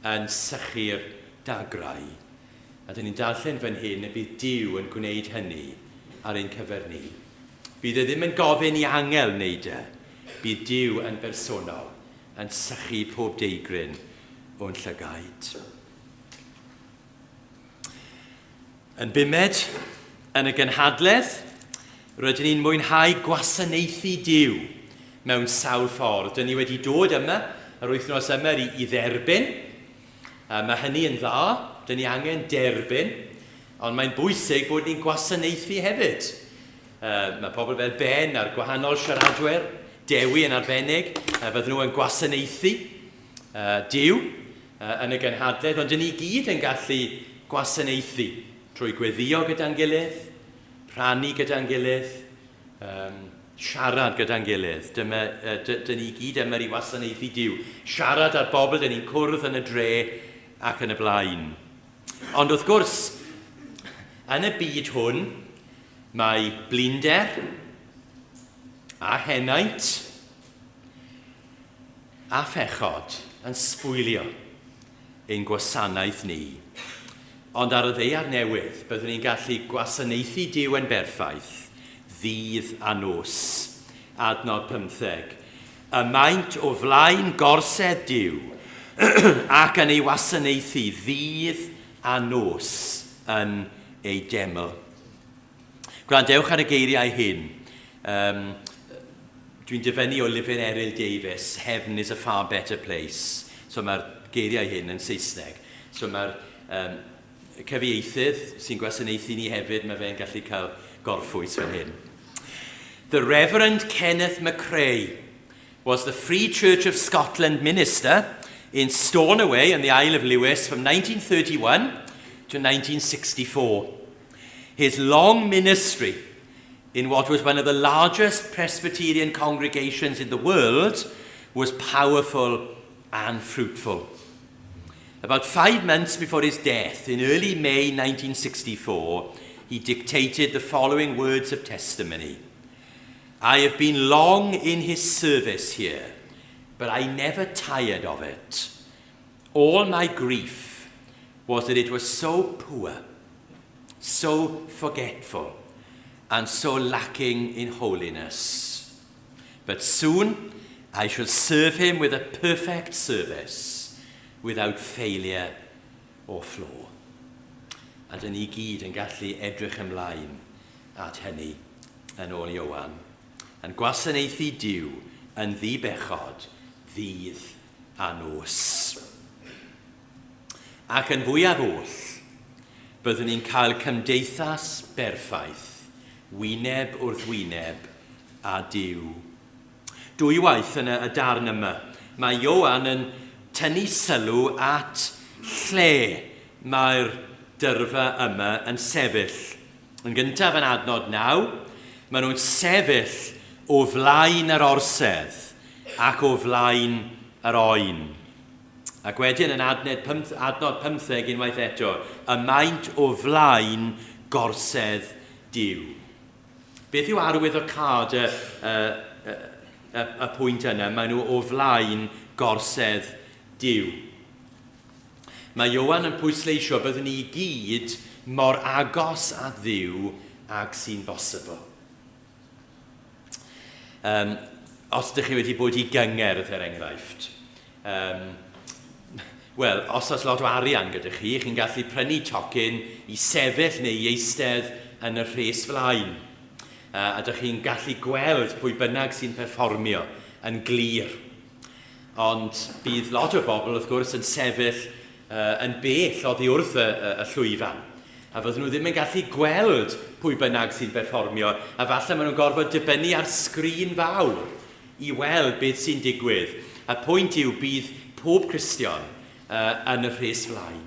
yn sychu'r dagrau. A dyn ni'n darllen fan hyn y bydd Duw yn gwneud hynny ar ein cyfer ni. Bydd e ddim yn gofyn i angel wneud e. Bydd Duw yn bersonol yn sychu pob deigryn o'n llygaid. Yn bumed, yn y gynhadledd, rydyn ni'n mwynhau gwasanaethu Duw mewn sawl ffordd. Dyn ni wedi dod yma yr wythnos yma i, i dderbyn. Mae hynny yn dda. Dyn ni angen derbyn. Ond mae'n bwysig bod ni'n gwasanaethu hefyd. Uh, mae pobl fel Ben a'r gwahanol siaradwyr, Dewi yn arbennig, bydden nhw yn gwasanaethu uh, Duw uh, yn y gynhadledd, ond dyn ni gyd yn gallu gwasanaethu trwy gweddio gyda'n gilydd, rhannu gyda'n gilydd, um, siarad gyda'n gilydd. Dyma, uh, dyn ni gyd yma i wasanaethu Duw. Siarad â'r bobl dyn ni'n cwrdd yn y dre ac yn y blaen. Ond wrth gwrs, yn y byd hwn, mae blinder a henaint a phechod yn sbwylio ein gwasanaeth ni. Ond ar y ddaear newydd, byddwn ni'n gallu gwasanaethu Duw yn berffaith, ddydd a nos. Adnod 15. Y maent o flaen gorsedd Duw, ac yn ei wasanaethu ddydd a nos yn ei deml. Gwrandewch ar y geiriau hyn. Um, Dwi'n dyfynnu o lyfr Eryl Davies, Heaven is a far better place. So mae'r geiriau hyn yn Saesneg. So mae'r um, cyfieithydd sy'n gwasanaethu ni hefyd, mae fe'n gallu cael gorffwys fan hyn. The Reverend Kenneth McRae was the Free Church of Scotland minister in Stornoway on the Isle of Lewis from 1931 to 1964. His long ministry in what was one of the largest Presbyterian congregations in the world was powerful and fruitful. About 5 months before his death, in early May 1964, he dictated the following words of testimony. I have been long in his service here, but I never tired of it. All my grief was that it was so poor, so forgetful, and so lacking in holiness. But soon I shall serve him with a perfect service, without failure or flaw. A dyn ni gyd yn gallu edrych ymlaen at hynny yn ôl Ioan. Yn gwasanaethu Duw yn ddi-bechod, ddydd a nos. Ac yn fwyaf oll, byddwn ni'n cael cymdeithas berffaith, wyneb wrth wyneb â Duw. Dwywaith yn y, y darn yma, mae Ioan yn tynnu sylw at lle mae'r dyrfa yma yn sefyll. Yn gyntaf yn adnod 9, maen nhw'n sefyll o flaen yr orsedd ac o flaen yr oen. Ac wedyn yn adnod, adnod 15 unwaith eto, y maent o flaen gorsedd Duw. Beth yw arwyddocâd y, y, y, y, y pwynt yna? Maen nhw o flaen gorsedd Duw. Mae Ioan yn pwysleisio byddwn ni i gyd mor agos at Dduw ag sy'n bosibl. Um, os ydych chi wedi bod i gyngerdd, er enghraifft, um, wel, os oes lot o arian gyda chi, chi'n gallu prynu tocyn i sefyll neu i eistedd yn y rhes flaen. Uh, a dych chi'n gallu gweld pwy bynnag sy'n perfformio yn glir. Ond bydd lot o bobl, wrth gwrs, yn sefyll uh, yn bell oddi wrth y, y, y llwyfan. A fydden nhw ddim yn gallu gweld pwy bynnag sy'n perfformio, a falle maen nhw'n gorfod dibynnu ar sgrin fawr i weld beth sy'n digwydd. A pwynt yw, bydd pob Cristion uh, yn y rhes flaen.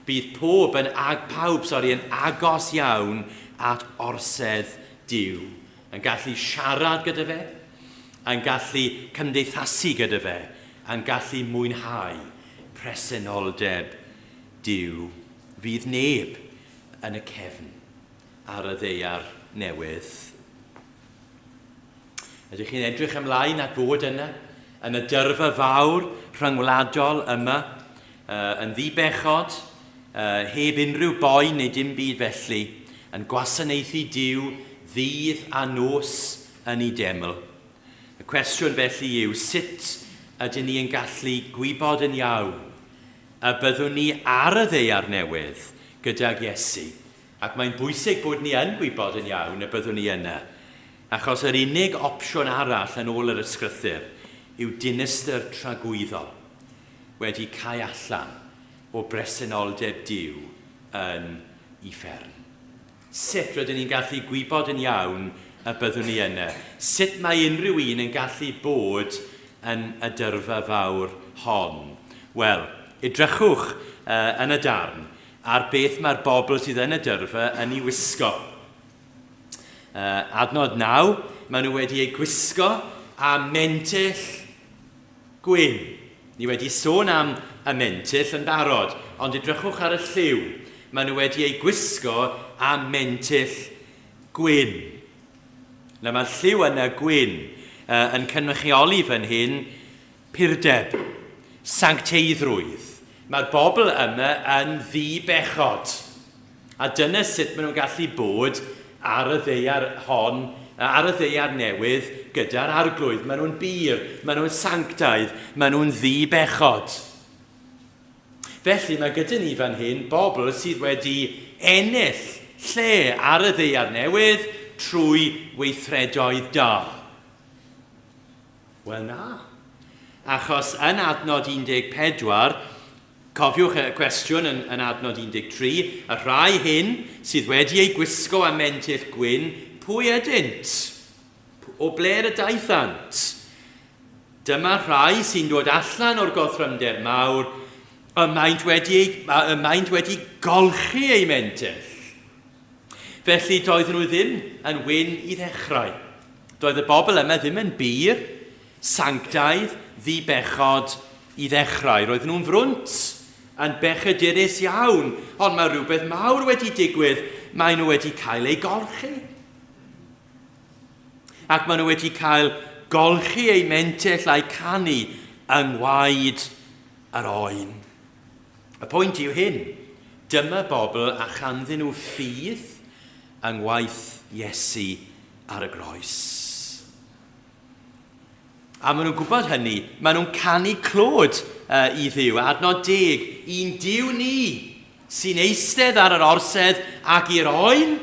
Bydd pob yn ag, pawb sori, yn agos iawn at orsedd Duw. Yn gallu siarad gyda fe, yn gallu cymdeithasu gyda fe, yn gallu mwynhau presenoldeb Duw. Fydd neb yn y cefn ar y ddaear newydd. Ydych chi'n edrych ymlaen at fod yna, yn y dyrfa fawr rhyngwladol yma, yn ddi-bechod, heb unrhyw boen neu dim byd felly, yn gwasanaethu Duw ddydd a nos yn ei deml? Y cwestiwn felly yw, sut ydyn ni yn gallu gwybod yn iawn y byddwn ni ar y ddaear newydd gydag Iesu? Ac mae'n bwysig bod ni yn gwybod yn iawn y byddwn ni yna, achos yr unig opsiwn arall yn ôl yr Ysgrythur yw dinistr tragwyddol, wedi cau allan o bresenoldeb Duw yn Uffern. Sut rydyn ni'n gallu gwybod yn iawn y byddwn ni yna? Sut mae unrhyw un yn gallu bod yn y dyrfa fawr hon? Wel, edrychwch uh, yn y darn ar beth mae'r bobl sydd yn y dyrfa yn ei wisgo. Uh, adnod 9, maen nhw wedi eu gwisgo â mentyll gwyn. Ni wedi sôn am y mentyll yn barod, ond edrychwch ar y lliw. Maen nhw wedi eu gwisgo â mentyll gwyn. Na, mae'r lliw yna gwyn uh, yn cynrychioli fan hyn purdeb, sancteiddrwydd. Mae'r bobl yma yn ddi-bechod. A dyna sut maen nhw'n gallu bod ar y ddaear hon, ar y ddaear newydd gyda'r Arglwydd. Maen nhw'n bur, maen nhw'n sanctaidd, maen nhw'n ddi-bechod. Felly mae gyda ni fan hyn bobl sydd wedi ennill lle ar y ddaear newydd trwy weithredoedd da. Wel na. Achos yn adnod 14, cofiwch y cwestiwn yn, yn adnod 13, y rhai hyn sydd wedi eu gwisgo â mentyll gwyn, pwy ydynt? O ble'r y daethant? Dyma rhai sy'n dod allan o'r gorthrymder mawr, y maent wedi, ei, y maent wedi golchi eu mentyll. Felly doedden nhw ddim yn wyn i ddechrau. Doedd y bobl yma ddim yn bur, sanctaidd, ddi-bechod i ddechrau. Roedden nhw'n frwnt, yn bechadurus iawn, ond mae rhywbeth mawr wedi digwydd, maen nhw wedi cael eu golchi. Ac maen nhw wedi cael golchi eu mentyll a'u canu yng ngwaed yr oen. Y pwynt yw hyn, dyma bobl a chanddyn nhw ffydd yng ngwaith Iesu ar y groes. A maen nhw'n gwybod hynny, maen nhw'n canu clod uh, i Dduw. Adnod deg, i'n Duw ni sy'n eistedd ar yr orsedd ac i'r oen,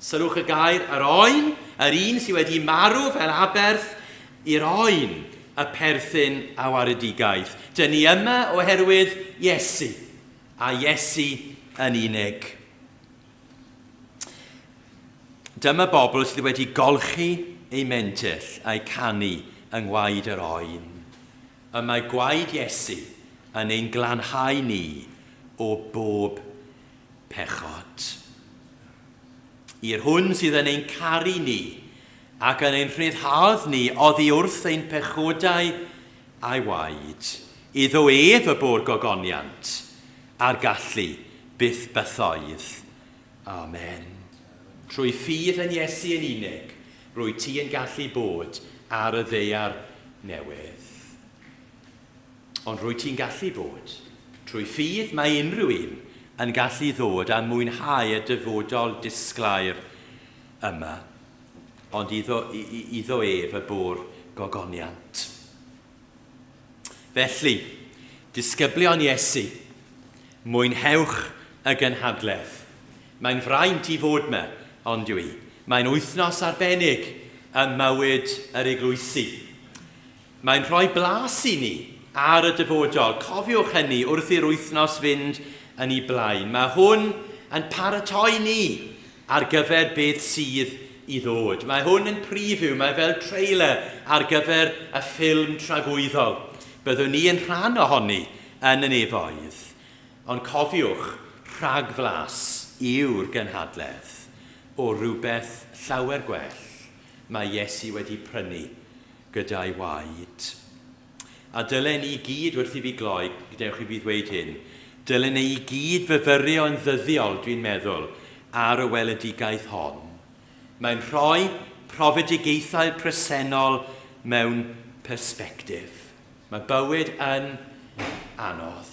Sylwch y gair, yr oen, yr un sydd wedi marw fel aberth i'r oen, y perthyn a waredigaeth. Dyn ni yma oherwydd Iesu, a Iesu yn unig. Dyma bobl sydd wedi golchi eu mentyll a'u canu yng ngwaed yr oen. Y mae gwaed Iesu yn ein glanhau ni o bob pechod. I'r hwn sydd yn ein caru ni ac yn ein rhyddhaodd ni oddi wrth ein pechodau a'i waed, iddo ef y bo'r gogoniant a'r gallu byth bythoedd. Amen. Trwy ffydd yn Iesu yn unig, rwyt ti yn gallu bod ar y ddaear newydd. Ond rwyt ti'n gallu bod. Trwy ffydd mae unrhyw un yn gallu ddod a mwynhau y dyfodol disglair yma. Ond iddo, iddo ef y bo'r gogoniant. Felly, disgyblion Iesu, mwynhewch y gynhadledd. Mae'n fraint i fod 'ma, ond yw i. Mae'n wythnos arbennig ym mywyd yr eglwysi. Mae'n rhoi blas i ni ar y dyfodol. Cofiwch hynny wrth i'r wythnos fynd yn ei blaen. Mae hwn yn paratoi ni ar gyfer beth sydd i ddod. Mae hwn yn preview, mae fel trailer ar gyfer y ffilm tragwyddol. Byddwn ni yn rhan ohoni yn y nefoedd. Ond cofiwch, rhagflas yw'r gynhadledd o rywbeth llawer gwell mae Iesu wedi prynu gyda'i waed. A dylen ni i gyd, wrth i fi gloi, gadewch i fi ddweud hyn, dylen ni i gyd fyfyrio yn ddyddiol, dwi'n meddwl, ar y weledigaeth hon. Mae'n rhoi profedigaethau presennol mewn persbectif. Mae bywyd yn anodd.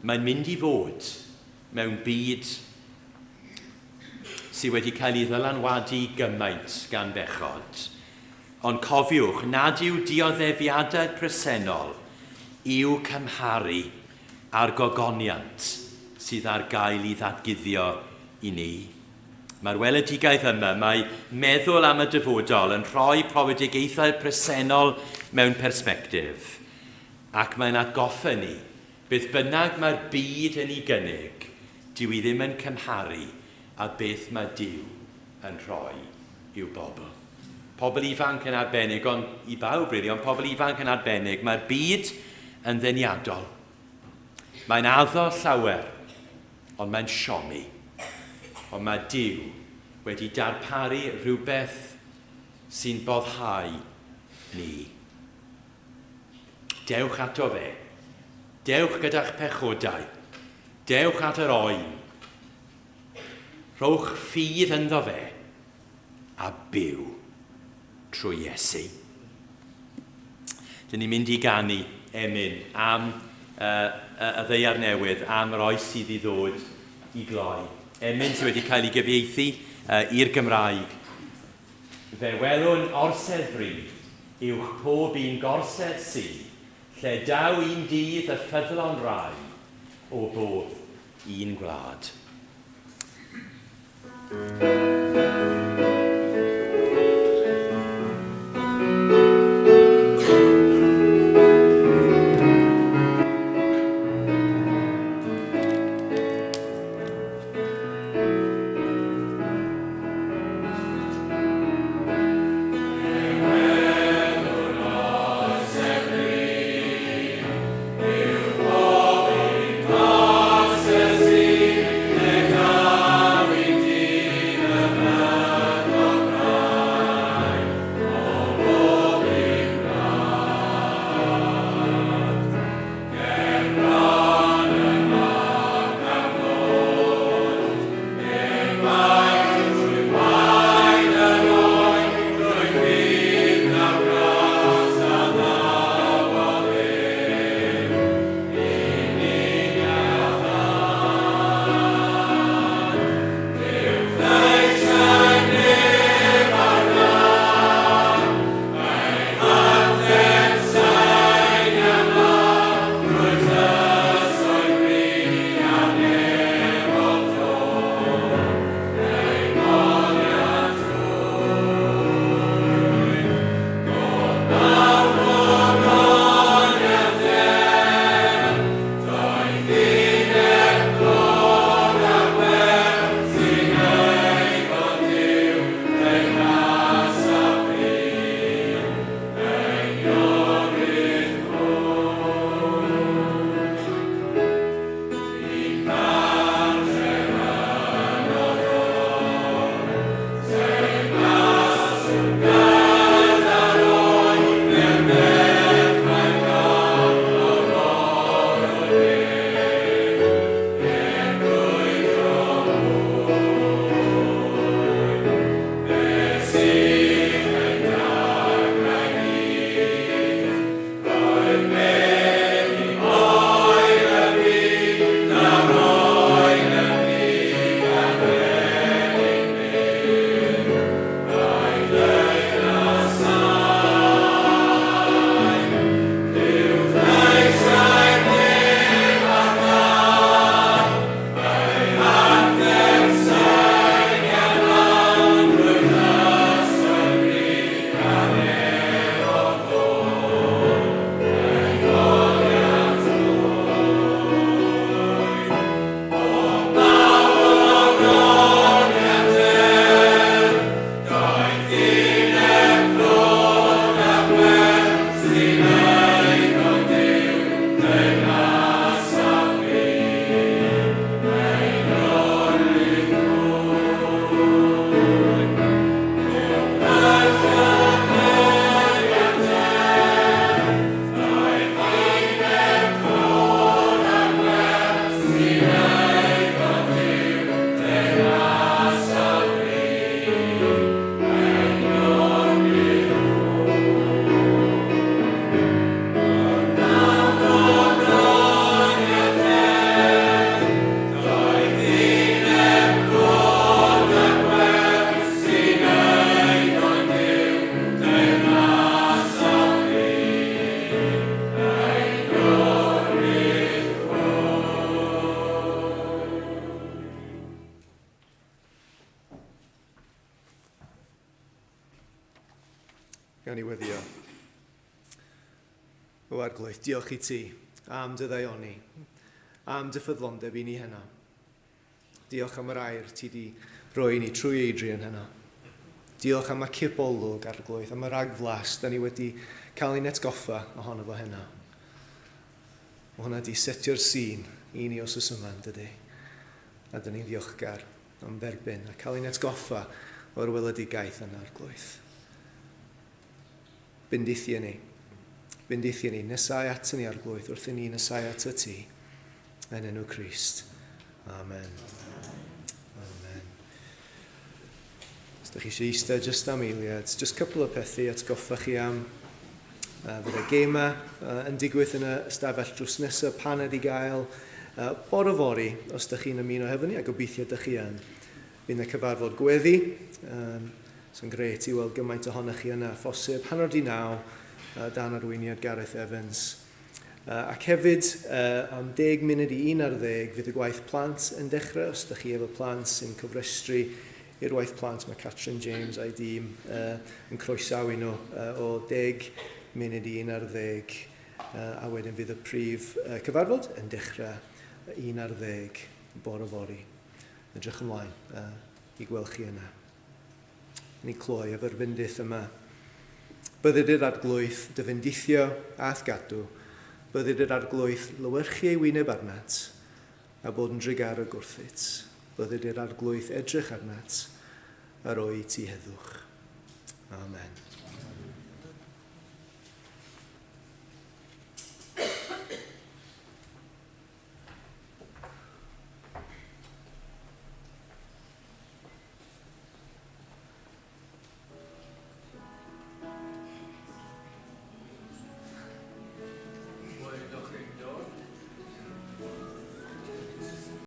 Mae'n mynd i fod mewn byd sydd wedi cael ei ddylanwadu gymaint gan bechod. Ond cofiwch nad yw dioddefiadau presennol i'w cymharu â'r gogoniant sydd ar gael i ddatguddio i ni. Mae'r weledigaeth yma, mae meddwl am y dyfodol yn rhoi profedigaethau presennol mewn persbectif, ac mae'n atgoffa ni, beth bynnag mae'r byd yn ei gynnig, Dyw hi ddim yn cymharu â beth mae Duw yn rhoi i'w bobl. Pobl ifanc yn arbennig, ond i bawb really, ond pobl ifanc yn arbennig, mae'r byd yn ddeniadol. Mae'n addo llawer, ond mae'n siomi. Ond mae Duw wedi darparu rhywbeth sy'n boddhau ni. Dewch ato fe. Dewch gyda'ch pechodau. Dewch at yr oen. Rhowch ffydd ynddo fe a byw trwy Iesu. Dyn ni'n mynd i ganu emyn am uh, y ddeiar newydd, am yr oes sydd i ddod i gloi. Emyn sydd wedi cael ei gyfieithu uh, i'r Gymraeg. Fe welwn orsedd fri, uwch pob un gorsedd sy, lle daw un dydd y ffyddlon rai o bob un gwlad. Gawn ni weddio. O Arglwydd, diolch i ti am dy ddaioni, am dy ffyddlondeb i ni heno. Diolch am yr air ti di roi i ni trwy Adrian heno. Diolch am y cipolwg, Arglwydd, am y ragflas da ni wedi cael ein atgoffa ohono fo heno. Mae hwnna di setio'r sîn i ni os oes yma, yn dydy? A dyn ni'n ddiolchgar am dderbyn a cael ein atgoffa o'r weledigaeth yna, Arglwydd. Bendithia ni. Bendithia ni. Nesau at ni, Arglwydd, wrth i ni nesau at y ti. Yn enw Crist. Amen. Amen. Os ydych chi eisiau eistedd jyst am eiliad, just couple o pethau atgoffa chi am. Fydde gema yn digwydd yn y ystafell drws nesaf paned i gael bore fory os ydych chi'n ymuno hefo ni, a gobeithio ydych chi yn. Bydd yna cyfarfod gweddi, so'n grêt i weld gymaint ohonoch chi yna phosib, 9:30 dan arweiniad Gareth Evans. Ac hefyd, am 10:50 fydd y gwaith plant yn dechrau, os ydych chi efo plant sy'n cofrestru i'r waith plant, mae Catrin James a'i dîm yn croesawu nhw o 10:50, a wedyn fydd y prif cyfarfod yn dechrau 11 bore fory. Edrych ymlaen i gweld chi yna. Ni cloi efo'r fendith yma. Bydded i'r Arglwydd dy fendithio a'th gadw. Bydded i'r Arglwydd lewyrchu ei wyneb arnat, a bod yn drugarog wrthyt. Bydded i'r Arglwydd edrych arnat, a roi i ti heddwch. Amen.